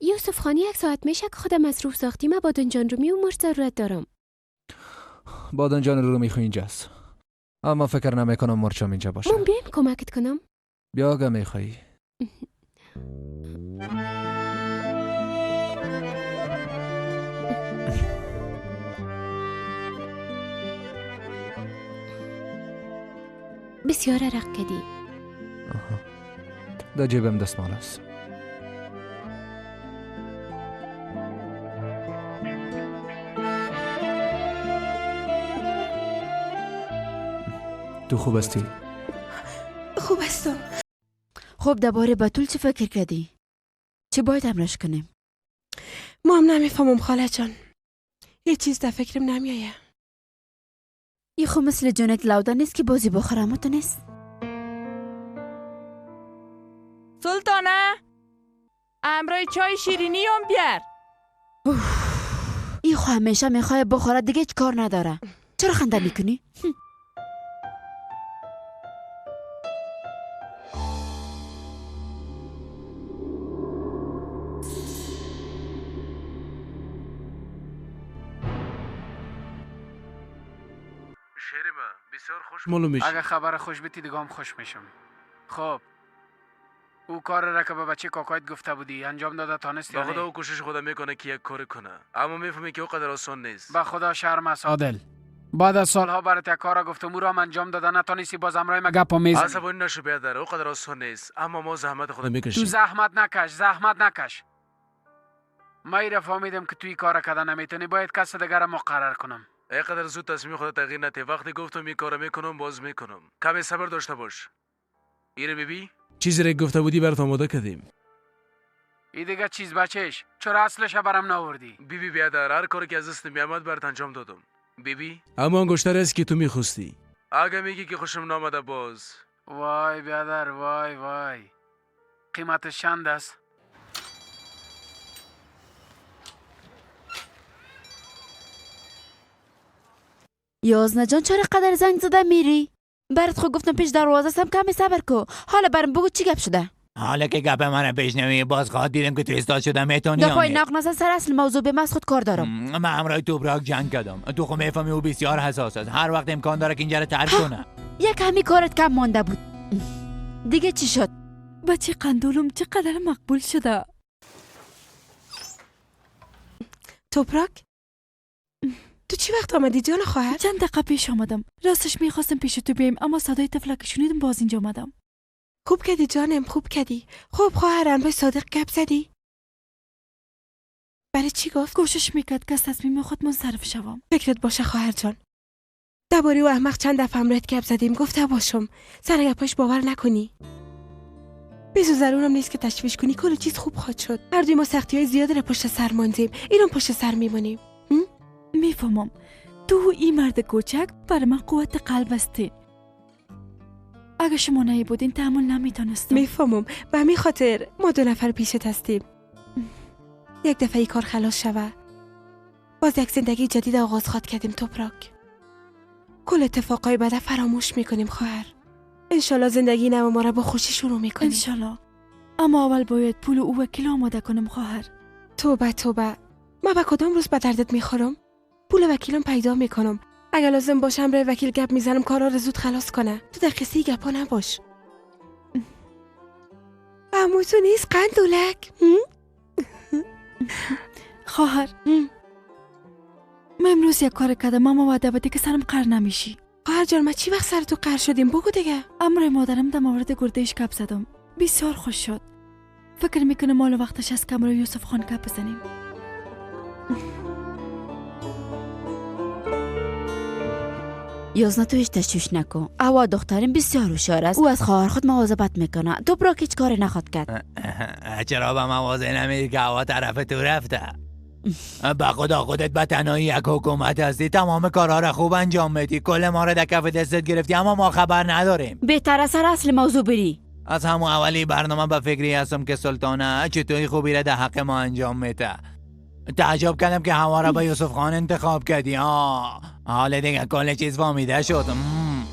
یوسف خانی یک ساعت میشه که خودم مصروف ساختیم. من بادنجان رومی و مرچ ضرورت دارم. بادنجان رومی خو اینجاست، اما فکر نمیکنم مرچم اینجا باشه. من بیایم کمکت کنم؟ بیا اگه میخوایی. بسیار عرق کردی. در جیبم دستمال است. تو خوب هستی؟ خوب هستم. خب درباره بتول چه فکر کردی؟ چه باید امرش کنیم؟ ما هم نمیفهمم خاله جان. یه چیز در فکرم نمیایه. یه خو مثل جونت لوده نیست که بازی بخورم تو نیست. سلطانه امرای چای شیرینی هم بیار. این خو همیشه میخواه بخوره، دیگه هیچ کار نداره. چرا خنده میکنی؟ اگه خبر خوش بیتی دیگه هم خوش میشم. خب او کار را که به بچه کاکایت گفته بودی انجام داده تانستی؟ به خدا او کوشش خدا میکنه که یک کار کنه، اما میفهمی که او قدر آسان نیست. به خدا شرم است عادل، بعد از سالها برات یک کار گفتم او را هم انجام داده نتانستی، باز همراه ما گپ میزنی. عصبانی نشو بیادر، او قدر آسان نیست، اما ما زحمت خدا میکشیم. تو زحمت نکش، زحمت نکش. ما ایره فهمیدم که توی کار کردن نمیتونی، باید کس دیگر را مقرر کنم. اینقدر زود تصمیم خود تغییر نده. وقتی گفتم این کارو میکنم باز میکنم. کمی صبر داشته باش. ایره بیبی چیزی را گفته بودی برات آماده کردیم. ای دیگه چیز بچهش چرا اصلش برام نآوردی؟ بیبی بیادر، هر کاری که از دست میامد برات انجام دادم. بیبی اما انگشتر است که تو میخواستی. اگه میگی که خوشم نامده باز. وای بیادر وای وای، قیمتش چند است؟ یازنه جان چرا قدر زنگ زده میری؟ برات خود گفتم پیش دروازه هستم، کمی صبر کو. حالا برام بگو چی گپ شده؟ حالا که گپ من بشنوی باز خواهد دیدم که تو استاد شده میتونی. گپای ناق نزن، سر اصل موضوع به من خود کار دارم. من همراه توپراک جنگ کردم. تو خو میفهمی او بسیار حساس است، هر وقت امکان داره که اینجا رو ترک کنه. یک همی کارت کم مانده بود. دیگه چی شد؟ بچه قندولم چقدر مقبول شده. توپراک تو چی وقت آمدی جان خواهر؟ چند دقیقه پیش آمدم. راستش میخواستم پیش تو بیایم، اما صدای طفلک شنیدم باز اینجا آمدم. خوب کردی جانم، خوب کردی. خب خواهرم با صادق گپ زدی؟ برای چی گفت؟ کوشش میکرد که از تصمیم خود منصرف شوم. فکرت باشه خواهر جان، درباره او احمق چند دفعه همراهت گپ زدیم، گفته باشم سر گپاش باور نکنی. بیزو ضرورم نیست که تشویش کنی، کل چیز خوب خواهد شد. هر دوی ما سختی‌های زیادی را پشت سر ماندیم، اینم پشت سر میمونیم. میفهمم تو این مرد کوچک برای من قوت قلب هستی. اگه شما نبودین تحمل نمیتونستم. میفهمم، به همین خاطر ما دو نفر پیشت هستیم. یک دفعه ای کار خلاص شوه باز یک زندگی جدید آغاز خواد کردیم توپراک. کل اتفاقای بده فراموش میکنیم خواهر. انشالله زندگی نو ما را با خوشی شروع میکنیم. انشالله، اما اول باید پول او وکیل آماده کنم خواهر. توبه توبه، ما به کدام روز به دردت میخورم؟ پول وکیلم پیدا میکنم. اگر لازم باشم رای وکیل گپ میزنم کارا رو زود خلاص کنه. تو در قصه گپا نباش. عمو تو نیست قندولک. خواهر من امروز یک کار کردم، اما وعده بدی که سرم قر نمیشی. خواهر جان ما چی وقت سر تو قر شدیم؟ بگو دیگه. امر مادرم در مورد گردش گپ زدم، بسیار خوش شد. فکر میکنم مال وقتش از کمر یوسف خان گپ بزنیم. یازنه تو هیچ تشویش نکن. اوا دخترم بسیار هوشیار است، او از خواهر خود مواظبت میکنه. توپراک هیچ کاری نخواد کرد. چرا به مواظب نمیدی که هوا طرف تو رفته؟ به خدا خودت به تنهایی یک حکومت هستی، تمام کارها را خوب انجام میدی، کل ما را در کف دستت گرفتی اما ما خبر نداریم. بهتر از سر اصل موضوع بری. از همون اولی برنامه به فکری هستم که سلطانه چطوری خوبی را در حق ما انجام میده. تعجب کردم که هوا را به یوسف خان انتخاب کردی. حالا دیگه کل چیز فهمیده شد.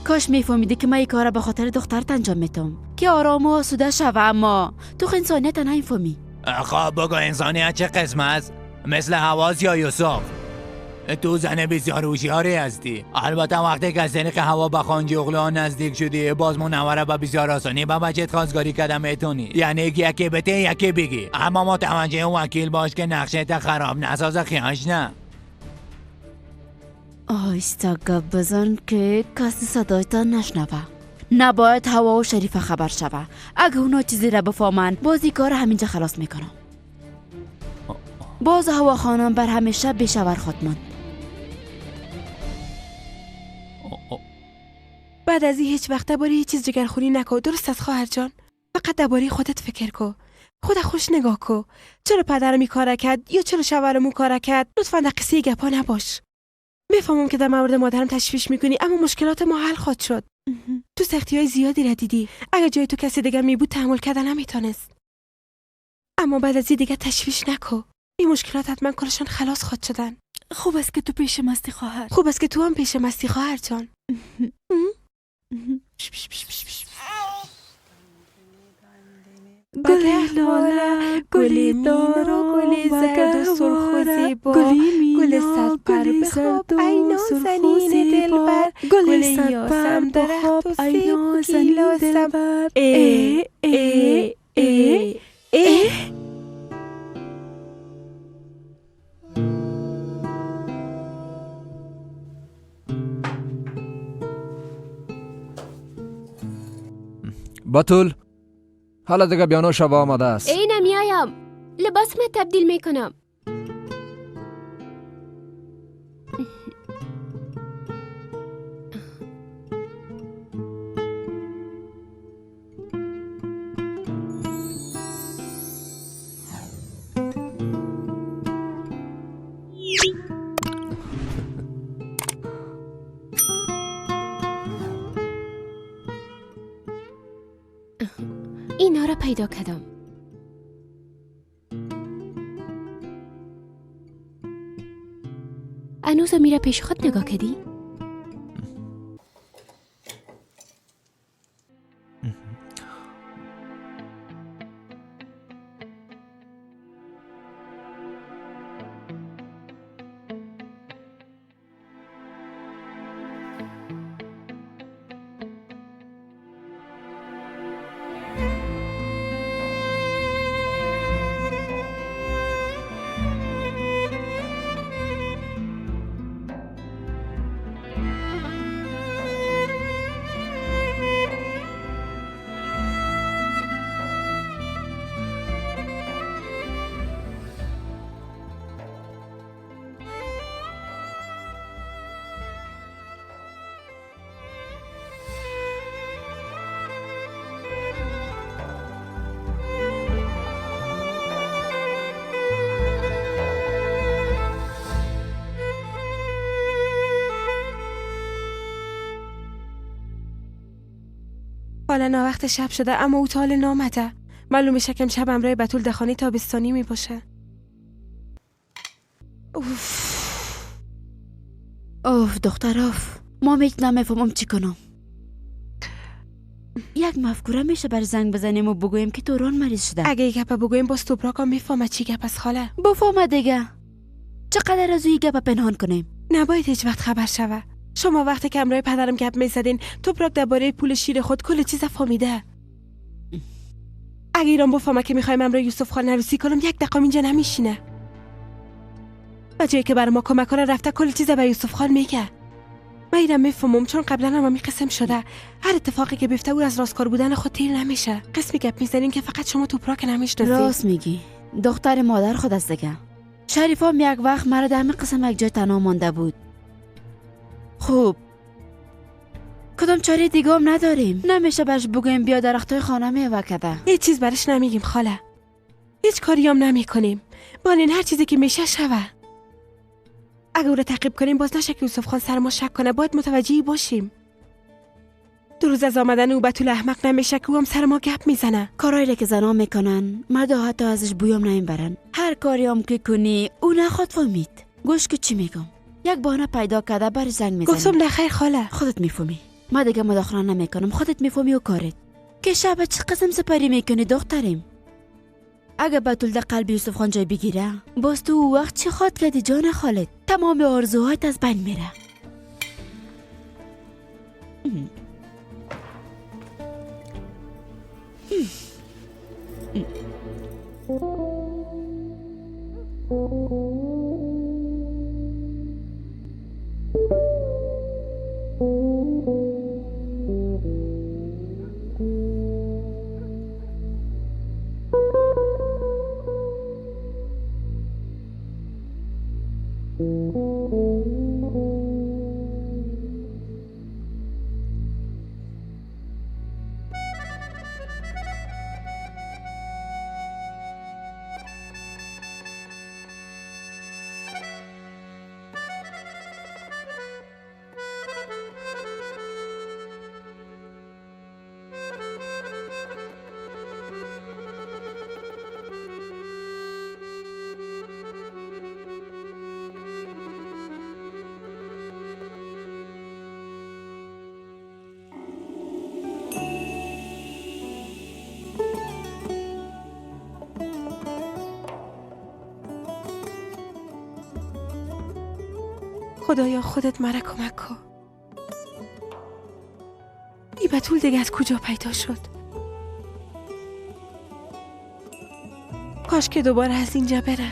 کاش میفهمیدی که من این کار را به خاطر دخترت انجام میدم که آرام و آسوده شوه، اما تو خو انسانیت نمیفهمی. خب بگو انسانیت چه قسم است؟ مثل حواس یا یوسف؟ تو زن بسیار هوشیاری هستی. البته وقتی که از طریق هوا به خانجی اغلا نزدیک شدی باز منوره به بسیار آسانی به بچت خواستگاری کردم میتونی، یعنی یکی بته یکی بگی، اما متوجه وکیل باش که نقشه خراب نساز خیاش نه. آهسته گپ بزن که کسی صدایتان نشنوه. نباید هوا و شریفه خبر شوه. اگه اونا چیزی را بفهمن بازی کار همینجا خلاص میکنم. باز هوا خانم بر همیشه بی شوهر خواهد ماند. بعد از این هیچ وقت درباره هیچ چیز جگرخونی نکن. درست از خواهر جان؟ فقط درباره خودت فکر کن. خود خوش نگاه کن. چرا پدرم این کار کرد یا چرا شوهرم اون کار کرد؟ لطفا در قصه گپا نباش. میفهمم که در مورد مادرم تشویش میکنی، اما مشکلات ما حل خواهد شد. تو سختی های زیادی را دیدی. اگر جای تو کسی دیگه می بود تحمل کردن نمیتونست. اما بعد از این دیگه تشویش نکن. این مشکلات حتما کلشان خلاص خواهد شدن. خوب است که تو پیش مستی خواهر. خوب است که تو هم پیش مستی خواهر جان. گل لاله، گل دارو، گل زرد و سرخ و زیبا، گل صد پر بخواب ای نازنین دلبر، گل یاسم درخت و سیب و گیلاسم. ای ای ای ای. بتول، حالا دیگه بیانو شب آماده است. اینم میایم، لباس من تبدیل میکنم. اینا را پیدا کردم. هنوز میره پیش خود نگاه کردی؟ حالا نا وقت شب شده، اما او تا حال نامده. معلومه شکم شب امرای بتول دخانه تابستانی می باشه. اوف اوف دختر اوف، ما هیچ نمیفهمم چی کنم. یک مفکوره میشه بر زنگ بزنیم و بگوییم که توران مریض شده. اگه یک گپ بگوییم باز توپراک هم میفهمه چی گپ از خاله. بفهمه دیگه. چقدر از او گپ پنهان کنیم؟ نباید هیچ وقت خبر شوه. شما وقتی که همراه پدرم گپ میزدین، توپراک درباره پول شیر خود کل چیز فهمیده. اگه ایران بفهمه که میخوایم همراه یوسف خان عروسی کنم، یک دقیقه اینجا نمیشینه. و جایی که بر ما کمک کنه رفته کل چیز به یوسف خان میگه. من ایرم میفهمم، چون قبلا هم همین قسم شده. هر اتفاقی که بیفته او از راستکار بودن خود تیر نمیشه. قسمی گپ میزنین که فقط شما توپراک نمیشناسید. راست میگی. دختر مادر خود است دیگه. شریفام یک وقت مرا در همین قسم یک جای تنها مانده بود. خوب کدام چاره دیگه هم نداریم. نمیشه برش بگویم بیا درختای خانه میوه کده. هیچ چیز برش نمیگیم خاله. هیچ کاری هم نمیکنیم. بالین هر چیزی که میشه شوه. اگه او را تعقیب کنیم باز نشه که یوسف خان سر ما شک کنه. باید متوجهی باشیم. 2 روز از آمدن او بتول احمق نمیشه که او هم سر ما گپ میزنه. کارهایی را که زنا میکنن مردا حتی ازش بویم نمیبرن. هر کاری هم که کنی او نخواد فهمید. گوش که چی میگم. یک بهانه پیدا کرده بر زنگ میزنی. گفتم نه خیر خاله. خودت میفهمی. ما دیگه مداخله نمیکنم. خودت میفهمی و کارت. که شب چه قسم سپری میکنی دختریم؟ اگه بتول در قلب یوسف خان جای بگیره باز تو او وقت چی خواد کردی جان خالد؟ تمام آرزوهایت از بین میره. خدایا خودت مرا کمک کن. ای بتول دیگه از کجا پیدا شد؟ کاش که دوباره از اینجا بره.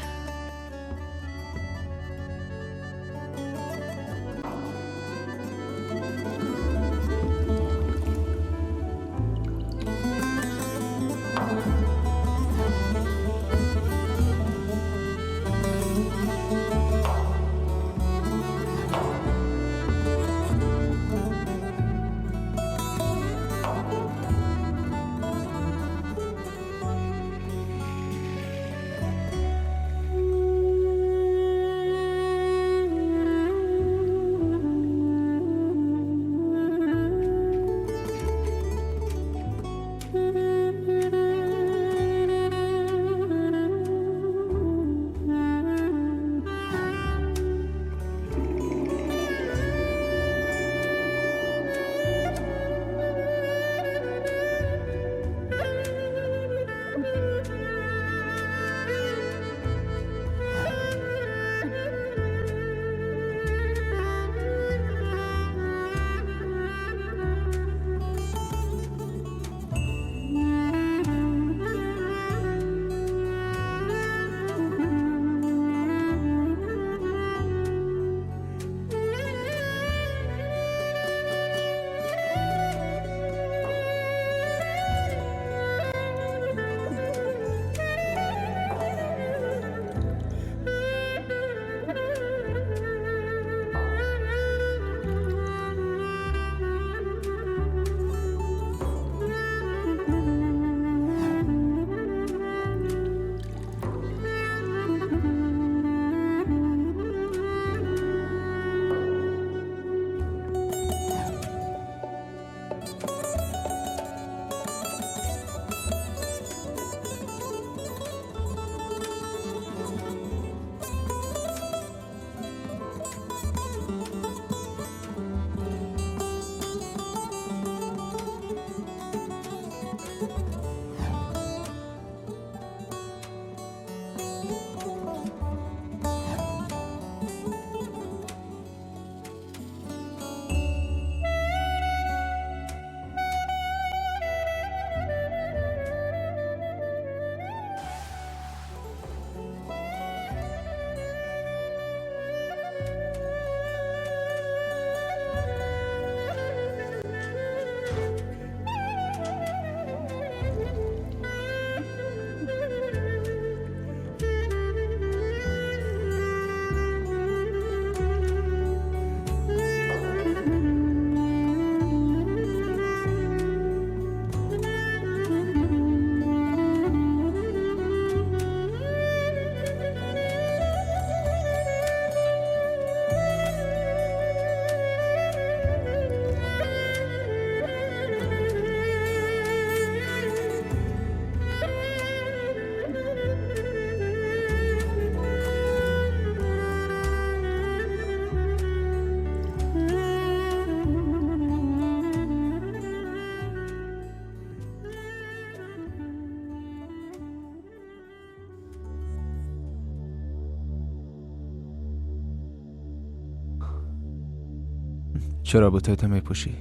چرا بوتایت میپوشی؟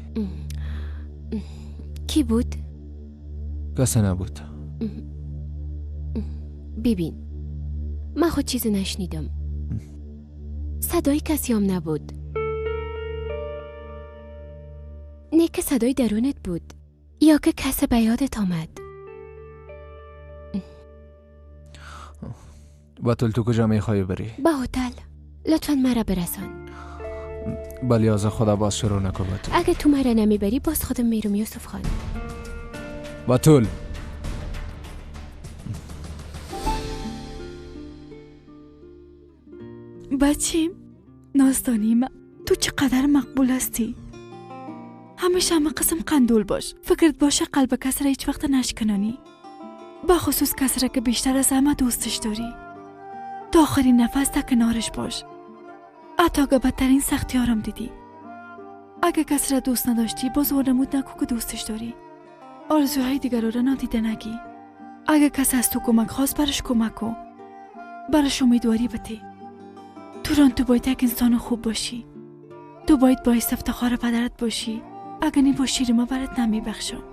کی بود؟ کسی نبود. ببین من خود چیزی نشنیدم، صدای کسی هم نبود، نه که صدای درونت بود یا که کسی به یادت آمد. بتول تو کجا میخوای بری؟ به هتل. لطفا مرا برسان. بلی از خدا باز شروع نکو بتول. اگه تو مرا نمیبری باز خودم میرم یوسف خان. بتول. بچیم نازدانی تو چقدر مقبول هستی. همیشه همه قسم قندول باش. فکرت باشه قلب کس را هیچ وقت نشکنانی، با خصوص کس را که بیشتر از همه دوستش داری. تا آخرین نفس تا کنارش باش، حتی اگه بدترین سختی هارم دیدی. اگه کس را دوست نداشتی باز وانمود نکو که دوستش داری. آرزوهای دیگر را نادیده نگی. اگه کس از تو کمک خواست برش کمک کن، برش امیدواری بده. توران تو باید یک انسان خوب باشی. تو باید باعث افتخار پدرت باشی. اگه نی باشی ما برات نمیبخشم.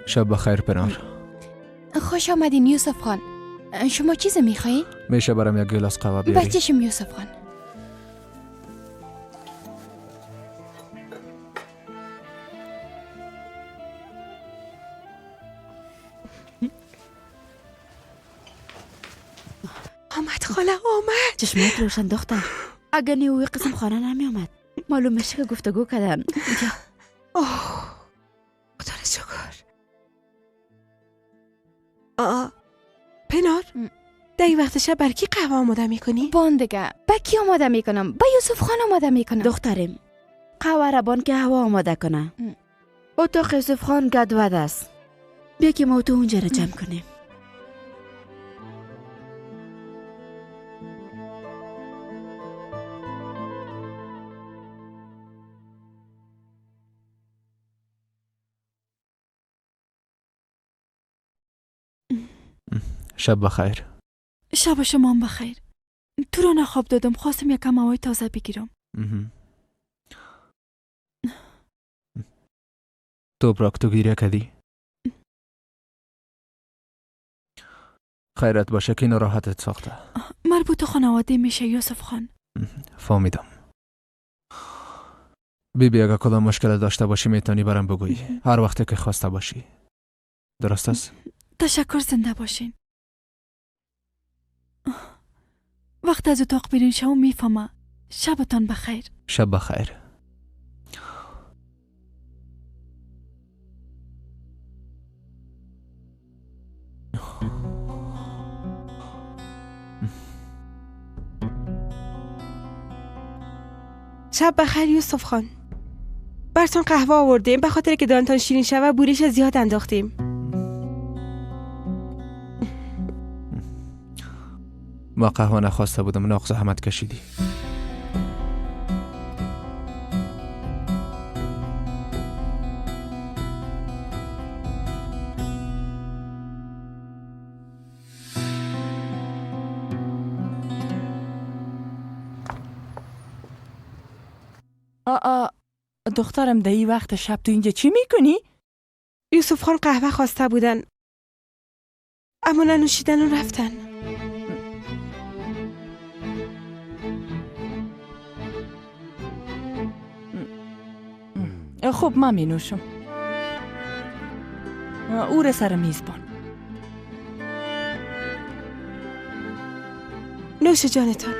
شب بخیر پنار. خوش آمدین یوسف خان. شما چیز میخوایی؟ میشه برام یک گلاس قهوه بیاری؟ بچشم یوسف خان. آمد خاله آمد. چشمات روشن دختر. اگه نه اوی قسم خانه نمی آمد. معلوم میشه که گفتگو کردن. اوه خدا را شکر. آه پنار، در این وقت شب بر کی قهوه آماده میکنی؟ بان دیگه با کی آماده میکنم؟ با یوسف خان آماده میکنم. دخترم قهوه را بان که هوا آماده کنه. اتاق یوسف خان گدود است. بیا که ما تو اونجا را جمع کنیم. شب بخیر. شب شما هم بخیر. تو را نخواب دادم، خواستم یکم هوای تازه بگیرم. تو براک تو گیره کدی؟ خیرت باشه که ناراحتت ساخته. مربوط خانواده میشه یوسف خان. فهمیدم. بی بی اگه کدام مشکل داشته باشی میتونی برام بگویی، هر وقتی که خواسته باشی. درست است؟ تشکر، زنده باشین. وقت از اتاق بیرون شوم میفهمم. شبتان بخیر. شب بخیر. شب بخیر یوسف خان. براتون قهوه آوردیم، به خاطر که دانتان شیرین شوه بوریش زیاد انداختیم. ما قهوه نخواسته بودم، ناق زحمت کشیدی. آ دخترم در این وقت شب تو اینجا چی میکنی؟ یوسف خان قهوه خواسته بودن اما ننوشیدن و رفتن. خب من می نوشم. او را سر میزبان. نوش جانتان.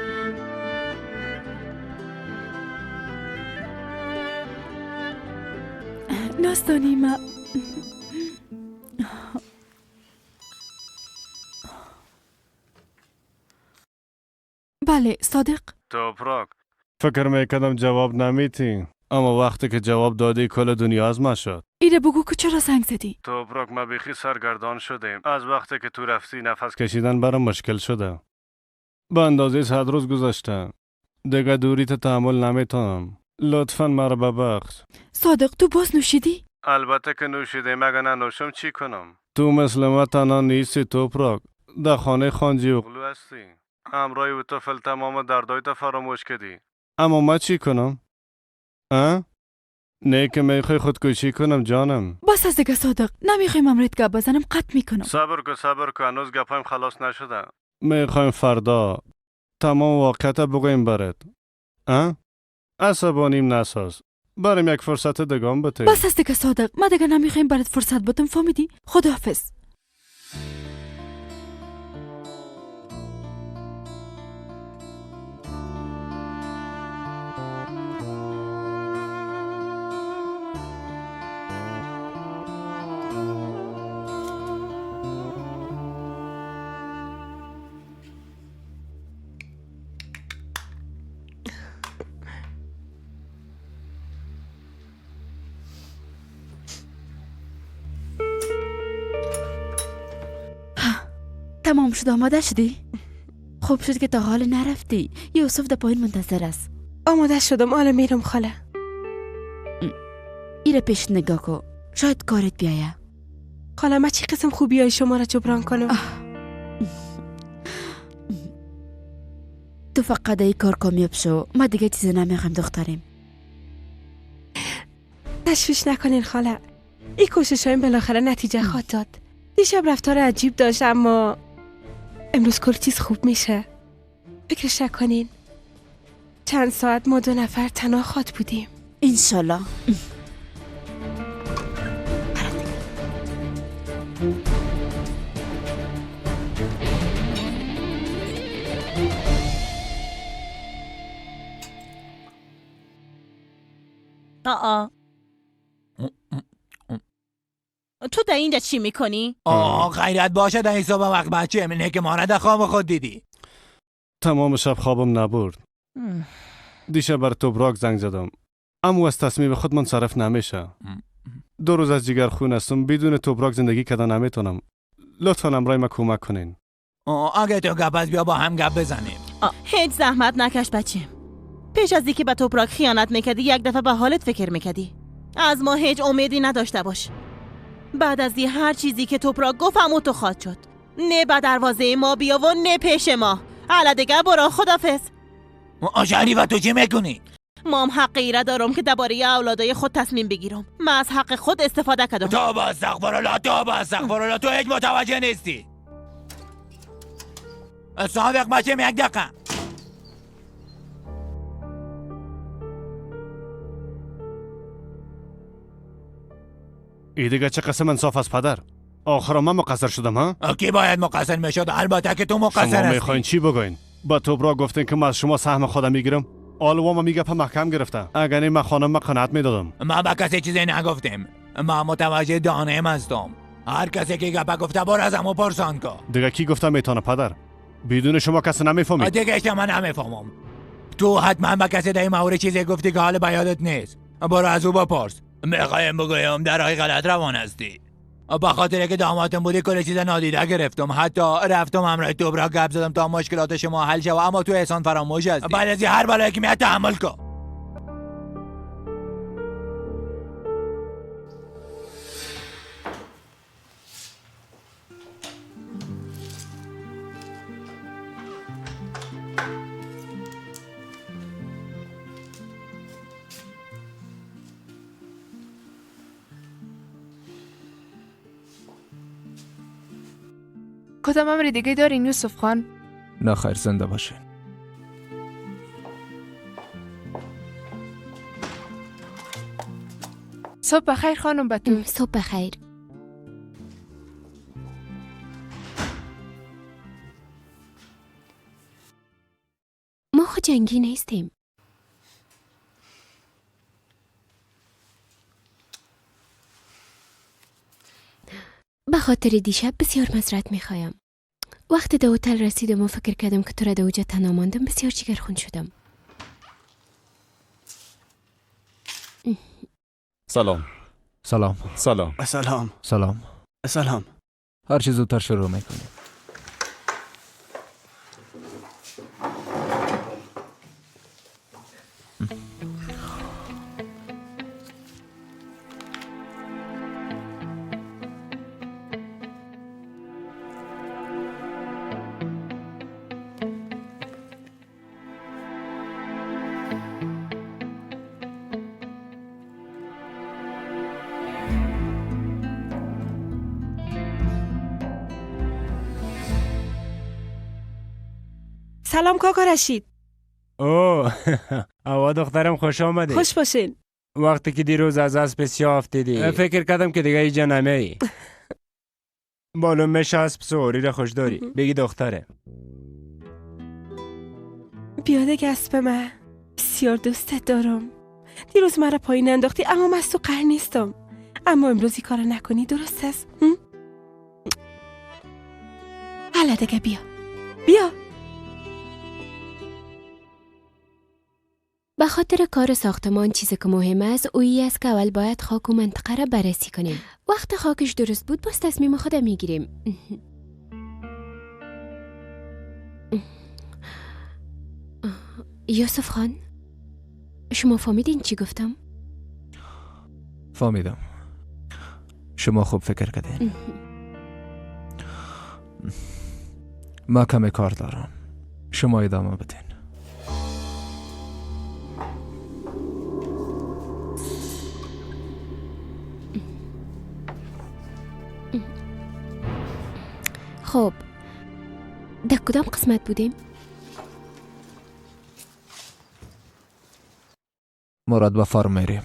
ناستانی ما بله صادق. توپراک، فکر میکردم جواب نمیتی. اما وقتی که جواب دادی کل دنیا از ما شد. ایره بگو که چرا زنگ زدی؟ توپراک ما بیخی سرگردان شدیم. از وقتی که تو رفتی نفس کشیدن برام مشکل شده. به اندازه 100 روز گذشته. دیگه دوری تحمل نمیتونم. لطفاً مرا ببخش. صادق تو باز نوشیدی؟ البته که نوشیدیم، اگه ننوشم چی کنم؟ تو مثل ما تنها نیستی توپراک. در خانه خانجی اغلو هستی. همراه او طفل تمام دردایت فراموش کردی. اما ما چی کنم؟ اه؟ نه که میخوای خودکشی کنم جانم. بس از دیگه صادق، نمیخوایم امرت گپ بزنم، قطع میکنم. صبر کن صبر کن، هنوز گپایم خلاص نشده. میخوایم فردا تمام واقعیت بگویم برات. اه؟ عصبانیم نساز. بریم یک فرصت دگام بده. بس از دیگه صادق، ما دیگه نمیخوایم برات فرصت بدم، فهمیدی؟ خداحافظ. تمام شد، آماده شدی؟ خوب شد که تا حال نرفتی. یوسف در پایین منتظر است. آماده شدم، حالا میرم خاله. ایره پیش نگاه کن، شاید کارت بیایه. خاله من چی قسم خوبی های شما را جبران کنم؟ تو فقط ای کار کامیاب شو، ما دیگه چیزی نمیخوام دختریم. تشویش نکنین خاله، این کوشش هایم بالاخره نتیجه خواهد داد. دیشب رفتار عجیب داشت، اما امروز کل چیز خوب میشه. فکرش نکنین. چند ساعت ما 2 نفر تنها خواد بودیم. انشالله. آ تو در اینجا چی میکنی؟ آه غیرت باشه در این صبح وقت بچه نه که ما در خواب خود دیدی. تمام شب خوابم نبرد. دیشب بر توبراک زنگ زدم، اما از تصمیم خود منصرف نمیشه. 2 روز از جگر خون هستم، بدون توبراک زندگی کردن نمیتونم. لطفا امرای ما کمک کنین. اگه تو گپ از بیا با هم گپ بزنیم. هیچ زحمت نکش بچه. پیش از اینکه به توبراک خیانت میکردی یک دفعه به حالت فکر میکردی. از ما هیچ امیدی نداشته باش. بعد از این هر چیزی که توپراک گفت همون تو خواهد شد. نه به دروازه ما بیا و نه پیش ما. حالا دیگه برو، خدافظ. آشاری و تو چی میکنی؟ ما هم حق ایره دارم که درباره اولادای خود تصمیم بگیرم. من از حق خود استفاده کردم. توبه استغفرالله، توبه استغفرالله، تو هیچ متوجه نیستی. صادق بچم یک دقیقه. ای دیگه چه قسم انصاف از پدر؟ آخر من مقصر شدم ها؟ کی باید مقصر میشد؟ البته که تو مقصر هستی. شما میخواین چی بگوین؟ با توبرا گفتین که من از شما سهم خودم میگیرم. آلوا ما میگه محکم گرفته. اگر نه من خانم ما قناعت میدادم. ما با کسی چیزی نگفتیم. ما متوجه دانم هستم. هر کسی که گپ گفته بار از همو پرسان کن. دیگه کی گفته میتونه پدر؟ بدون شما کسی نمیفهمید. دیگه من نمیفهمم. تو حتما با کسی در این مورد چیزی گفتی که حال به یادت نیست. برو از او بپرس. میخوایم بگویم در راه غلط روان هستی. با خاطر که دامادم بودی کل چیز نادیده گرفتم. حتی رفتم همراه توبرا گپ زدم تا مشکلات شما حل شود، اما تو احسان فراموش هستی. بعد از هر بلایی که میاد تحمل کن. کدام امر دیگه دارین یوسف خان؟ نه خیر، زنده باشین. صبح بخیر خانم بتول. صبح بخیر. ما خود جنگی نیستیم. به خاطر دیشب بسیار معذرت میخوایم. وقتی در هتل رسیدم و فکر کردم که تو را در اوجه تنها ماندم، بسیار جگرخون شدم. سلام. سلام. سلام. سلام. سلام. سلام. هر چیز زودتر شروع میکنیم. سلام کاکا رشید. اوه آوا دخترم خوش آمدی. خوش باشین. وقتی که دیروز از اسب سیاه افتیدی فکر کردم که دیگه اینجا نمیایی. معلوم میشه اسب سواری را خوش داری. بگی دختره. بیاده که اسب من بسیار دوستت دارم. دیروز مرا پایین انداختی اما من از تو قهر نیستم. اما امروز این کارو نکنی درست است؟ حالا دیگه بیا. بیا. به خاطر کار ساختمان چیزی که مهم است اویی است که اول باید خاک و منطقه را بررسی کنیم. وقت خاکش درست بود باز تصمیم خود میگیریم. یوسف خان، شما فهمیدین چی گفتم؟ فهمیدم. شما خوب فکر کردین. ما کمی کار دارم. شما ادامه بدین. خب در کدام قسمت بودیم؟ مراد به فارم میریم.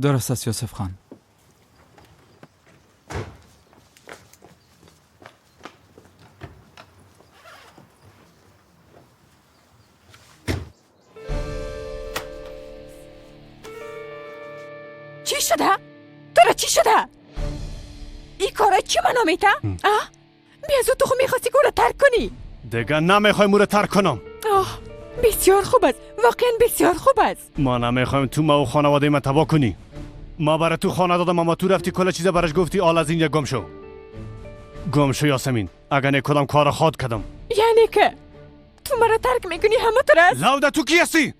درست است یوسف خان. چی شده؟ تو را چی شده؟ این کارا چی منو میته؟ آه؟ بیا زود تو خو میخواستی که او را ترک کنی. دیگه نمیخوایم او را ترک کنم. آه بسیار خوب است، واقعا بسیار خوب است. ما نمیخوایم تو ما و خانواده من تباه کنی. ما برای تو خانه دادم اما تو رفتی کل چیز برش گفتی. آل از اینجا گم شو. گم شو یاسمین، اگر نکدام کار خواد کردم. یعنی که تو مرا ترک میکنی همه تو است؟ لاوده تو کی هستی؟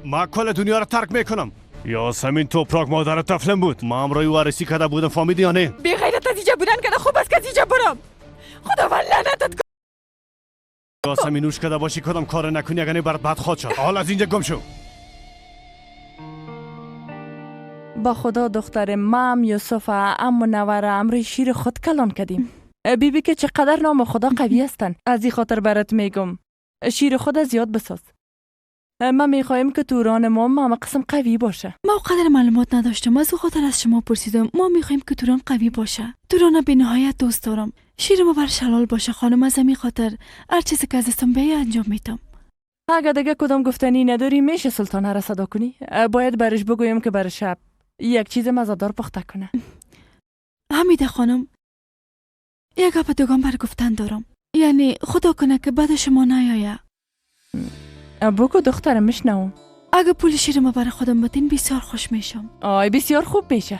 ما کل دنیا را ترک میکنم. یاسمین تو پراگ مادر طفلم بود. ما امروی وارسی کرده بودم، فهمیدی یا نه؟ بی غیرت از اینجا بودن که خوب است که از اینجا برم. خداوند لعنتت کنه. یاسمین نوش کرده باشی کدام کار نکنی اگر نه برات بد خواهد شد. حال از اینجا گم شو. با خدا دختر مام یوسف ام منور امر شیر خود کلان کردیم. بیبی بی که چقدر نام خدا قوی هستن. از این خاطر برات میگم شیر خود زیاد بساز. ما میخواهیم که توران ما همه قسم قوی باشه. ما قدر معلومات نداشتم، از او خاطر از شما پرسیدم. ما میخواهیم که توران قوی باشه. توران به نهایت دوست دارم. شیر ما بر شلال باشه خانم. از همین خاطر هر چیزی که از دستم بیایه انجام میدم. اگه دیگه کدام گفتنی نداری میشه سلطانه را صدا کنی؟ باید برش بگویم که بر شب یک چیز مزه‌دار پخته کنه. حمیده خانم، یک گپ دوگان بر گفتن دارم. یعنی خدا کنه که بعد شما نیایه. بگو دخترم میشنوم. اگه پول شیر ما برای خودم بدین بسیار خوش میشم. آی بسیار خوب میشه.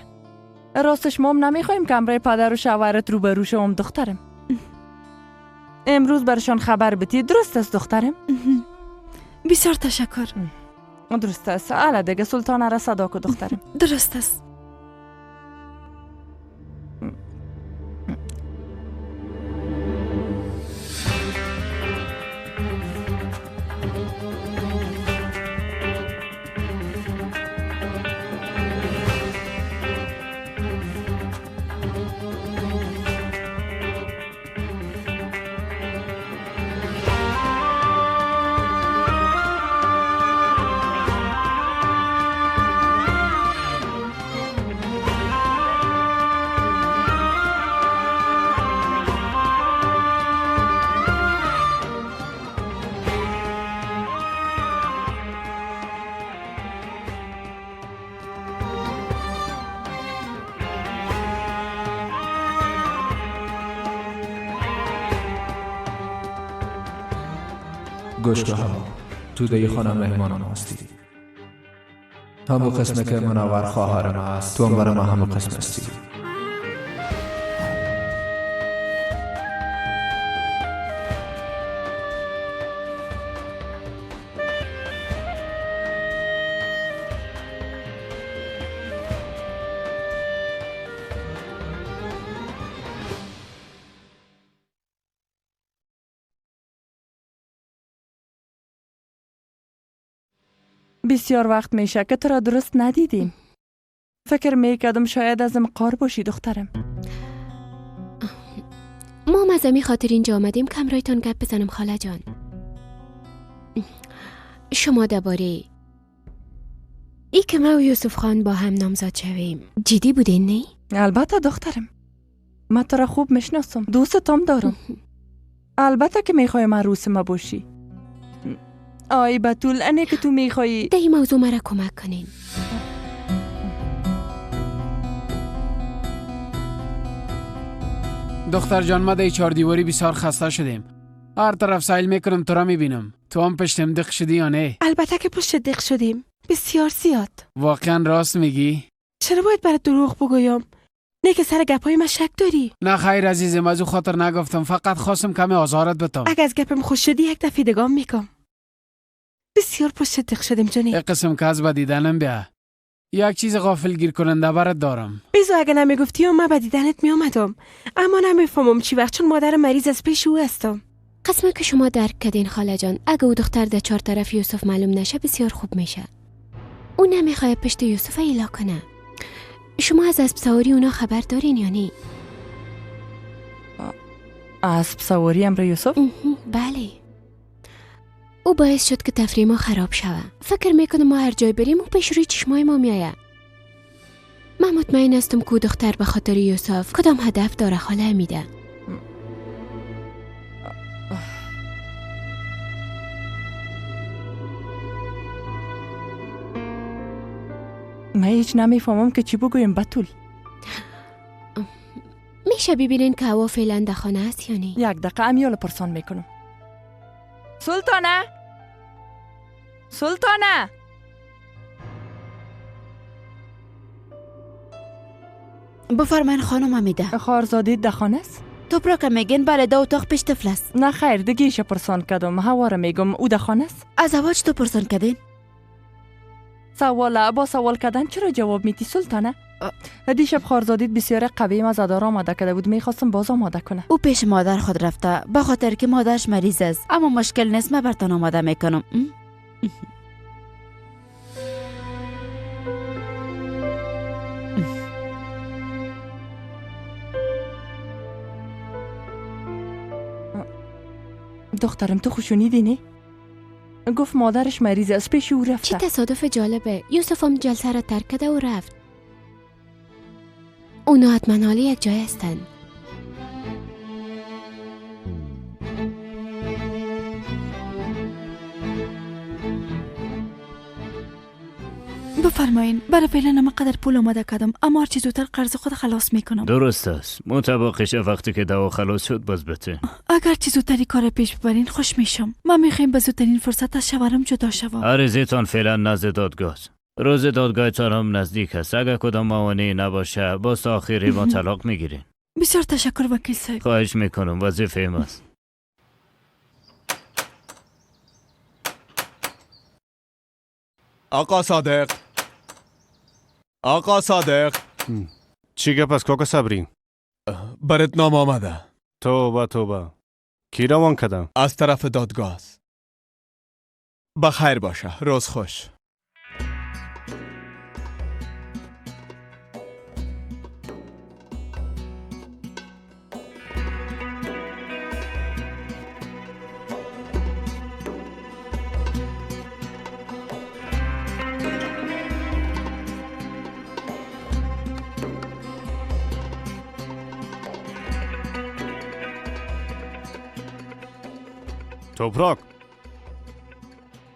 راستش ما هم نمیخوایم که امرای پدر و شوهرت روبرو شوم دخترم. امروز برشان خبر بدی درست است دخترم؟ بسیار تشکر. درست است. الا دیگه سلطانه را صدا کو دخترم. درست است. گوش کن، تو دی خانه مهمانان هستی. همون قسمه که منور خواهر ما است، تو هم برای ما همون قسم هستی. بسیار وقت میشه که تو را درست ندیدیم. فکر میکردم شاید ازم قار باشی دخترم. ما هم از امی خاطر اینجا آمدیم که همراهتان گپ بزنم خاله جان. شما درباره ای که ما و یوسف خان با هم نامزد شویم جدی بودین نه؟ البته دخترم، من تو را خوب میشناسم، دوستم دارم. البته که میخوایم عروس ما باشی. آی بتول، انه که تو میخوایی در این موضوع مرا کمک کنین. دختر جان، ما در چهار دیواری بسیار خسته شدیم. هر طرف سایل میکنم تو را میبینم. تو هم پشتم دق شدی یا نه؟ البته که پشت دق شدیم، بسیار زیاد. واقعا راست میگی؟ چرا باید برات دروغ بگویم؟ نه که سر گپای من شک داری؟ نه خیر عزیزم، از او خاطر نگفتم، فقط خواستم کمی آزارت بدم. اگه از گپم خوش شدی یک دفعه دگام میکنم. بسیار پشت دق شدیم جانی. یک قسم که از به دیدنم بیا. یک چیز غافل گیر کننده برات دارم. بیزو اگه نمیگفتی و من به دیدنت میامدم، اما نمیفهمم چی وقت، چون مادر مریض از پیش او هستم. قسمه که شما درک کردین خاله جان، اگه او دختر در چهار طرف یوسف معلوم نشه بسیار خوب میشه. او نمیخواد پشت یوسف ایلا کنه. شما از اسب سواری اونا خبر دارین یا نه؟ اسب سواری امر یوسف؟ بله. او باعث شد که تفریح ما خراب شوه. فکر میکنم ما هر جای بریم او پیش روی چشمای ما میآید. من مطمئن هستم که دختر به خاطر یوسف کدام هدف داره خاله میده. من هیچ نمیفهمم که چی بگویم بتول. میشه ببینین که هوا فعلا در خانه است یا نه؟ یک دقیقه امیال پرسان میکنم. سلطانه، سلطانه، بفرمایین خانم حمیده. خواهرزاده در خانه است؟ تو که میگین بله، در اتاق پیش طفل است. نه خیر، دیگه ایشه پرسان کردم، هوا را میگم او در خانه است. از هوا چطور پرسان کردین؟ سواله با سوال کردن چرا جواب میدی سلطانه؟ دیشب خواهرزادیت بسیار قوی مزدار آماده کرده بود، میخواستم باز آماده کنه. او پیش مادر خود رفته به خاطر که مادرش مریض است، اما مشکل نیست، من برتان آماده میکنم. دخترم تو خوشونیدی نه؟ گفت مادرش مریض است، پیش او رفته. چه تصادف جالبه، یوسف هم جلسه را ترک کرده و رفت. اونا حتما حالا یک جای هستن. بفرمایین، برای فعلا من قدر پول آماده کردم، اما هرچی زودتر قرض خود خلاص میکنم. درست است، متباقیش وقتی که دوا خلاص شد باز بته. اگر چی زودتری کار پیش ببرین خوش میشم. من میخوایم به زودترین فرصت از شوهرم جدا شوم. عریضه‌تان فعلا نزد دادگاه است. روز دادگاهتان هم نزدیک است. اگر کدام موانعی نباشه باز تا آخری ما طلاق میگیرین. بسیار تشکر وکیل صاحب. خواهش میکنم، وظیفه ماست. آقا صادق، آقا صادق. چی گپ است کاکا صبری؟ برات نام آمده. توبه توبه، کی روان کردم؟ از طرف دادگاه است. بخیر باشه، روز خوش. توپراک،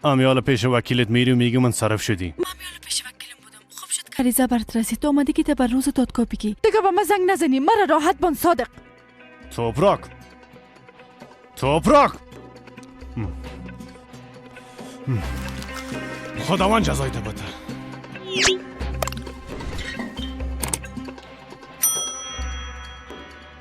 امیال پیش وکیلت میری و میگی من صرف شدی. من امیال پیش وکیلم بودم. خوب شد که عریضه برات رسید. تو آمدی که بر روز دادگاه بگی. دیگه با من زنگ نزنی، مرا راحت بان صادق. توپراک، توپراک، خداوند جزایت بده.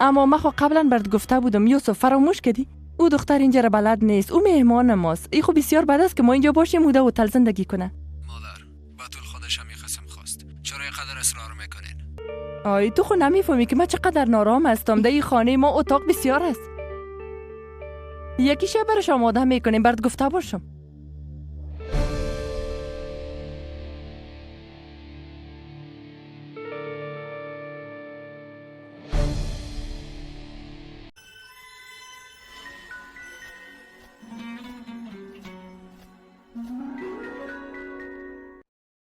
اما من خو قبلا برات گفته بودم یوسف، فراموش کردی؟ او دختر اینجا را بلد نیست، او مهمان ماست. ای خو بسیار بد است که ما اینجا باشیم او در هتل زندگی کنه. مادر، بتول خودش هم قسم خواست. چرا اینقدر اصرار میکنین؟ آی تو خو نمیفهمی که من چقدر نارام هستم. در این خانه ما اتاق بسیار است. یکی شب برش آماده میکنیم، برات گفته باشم.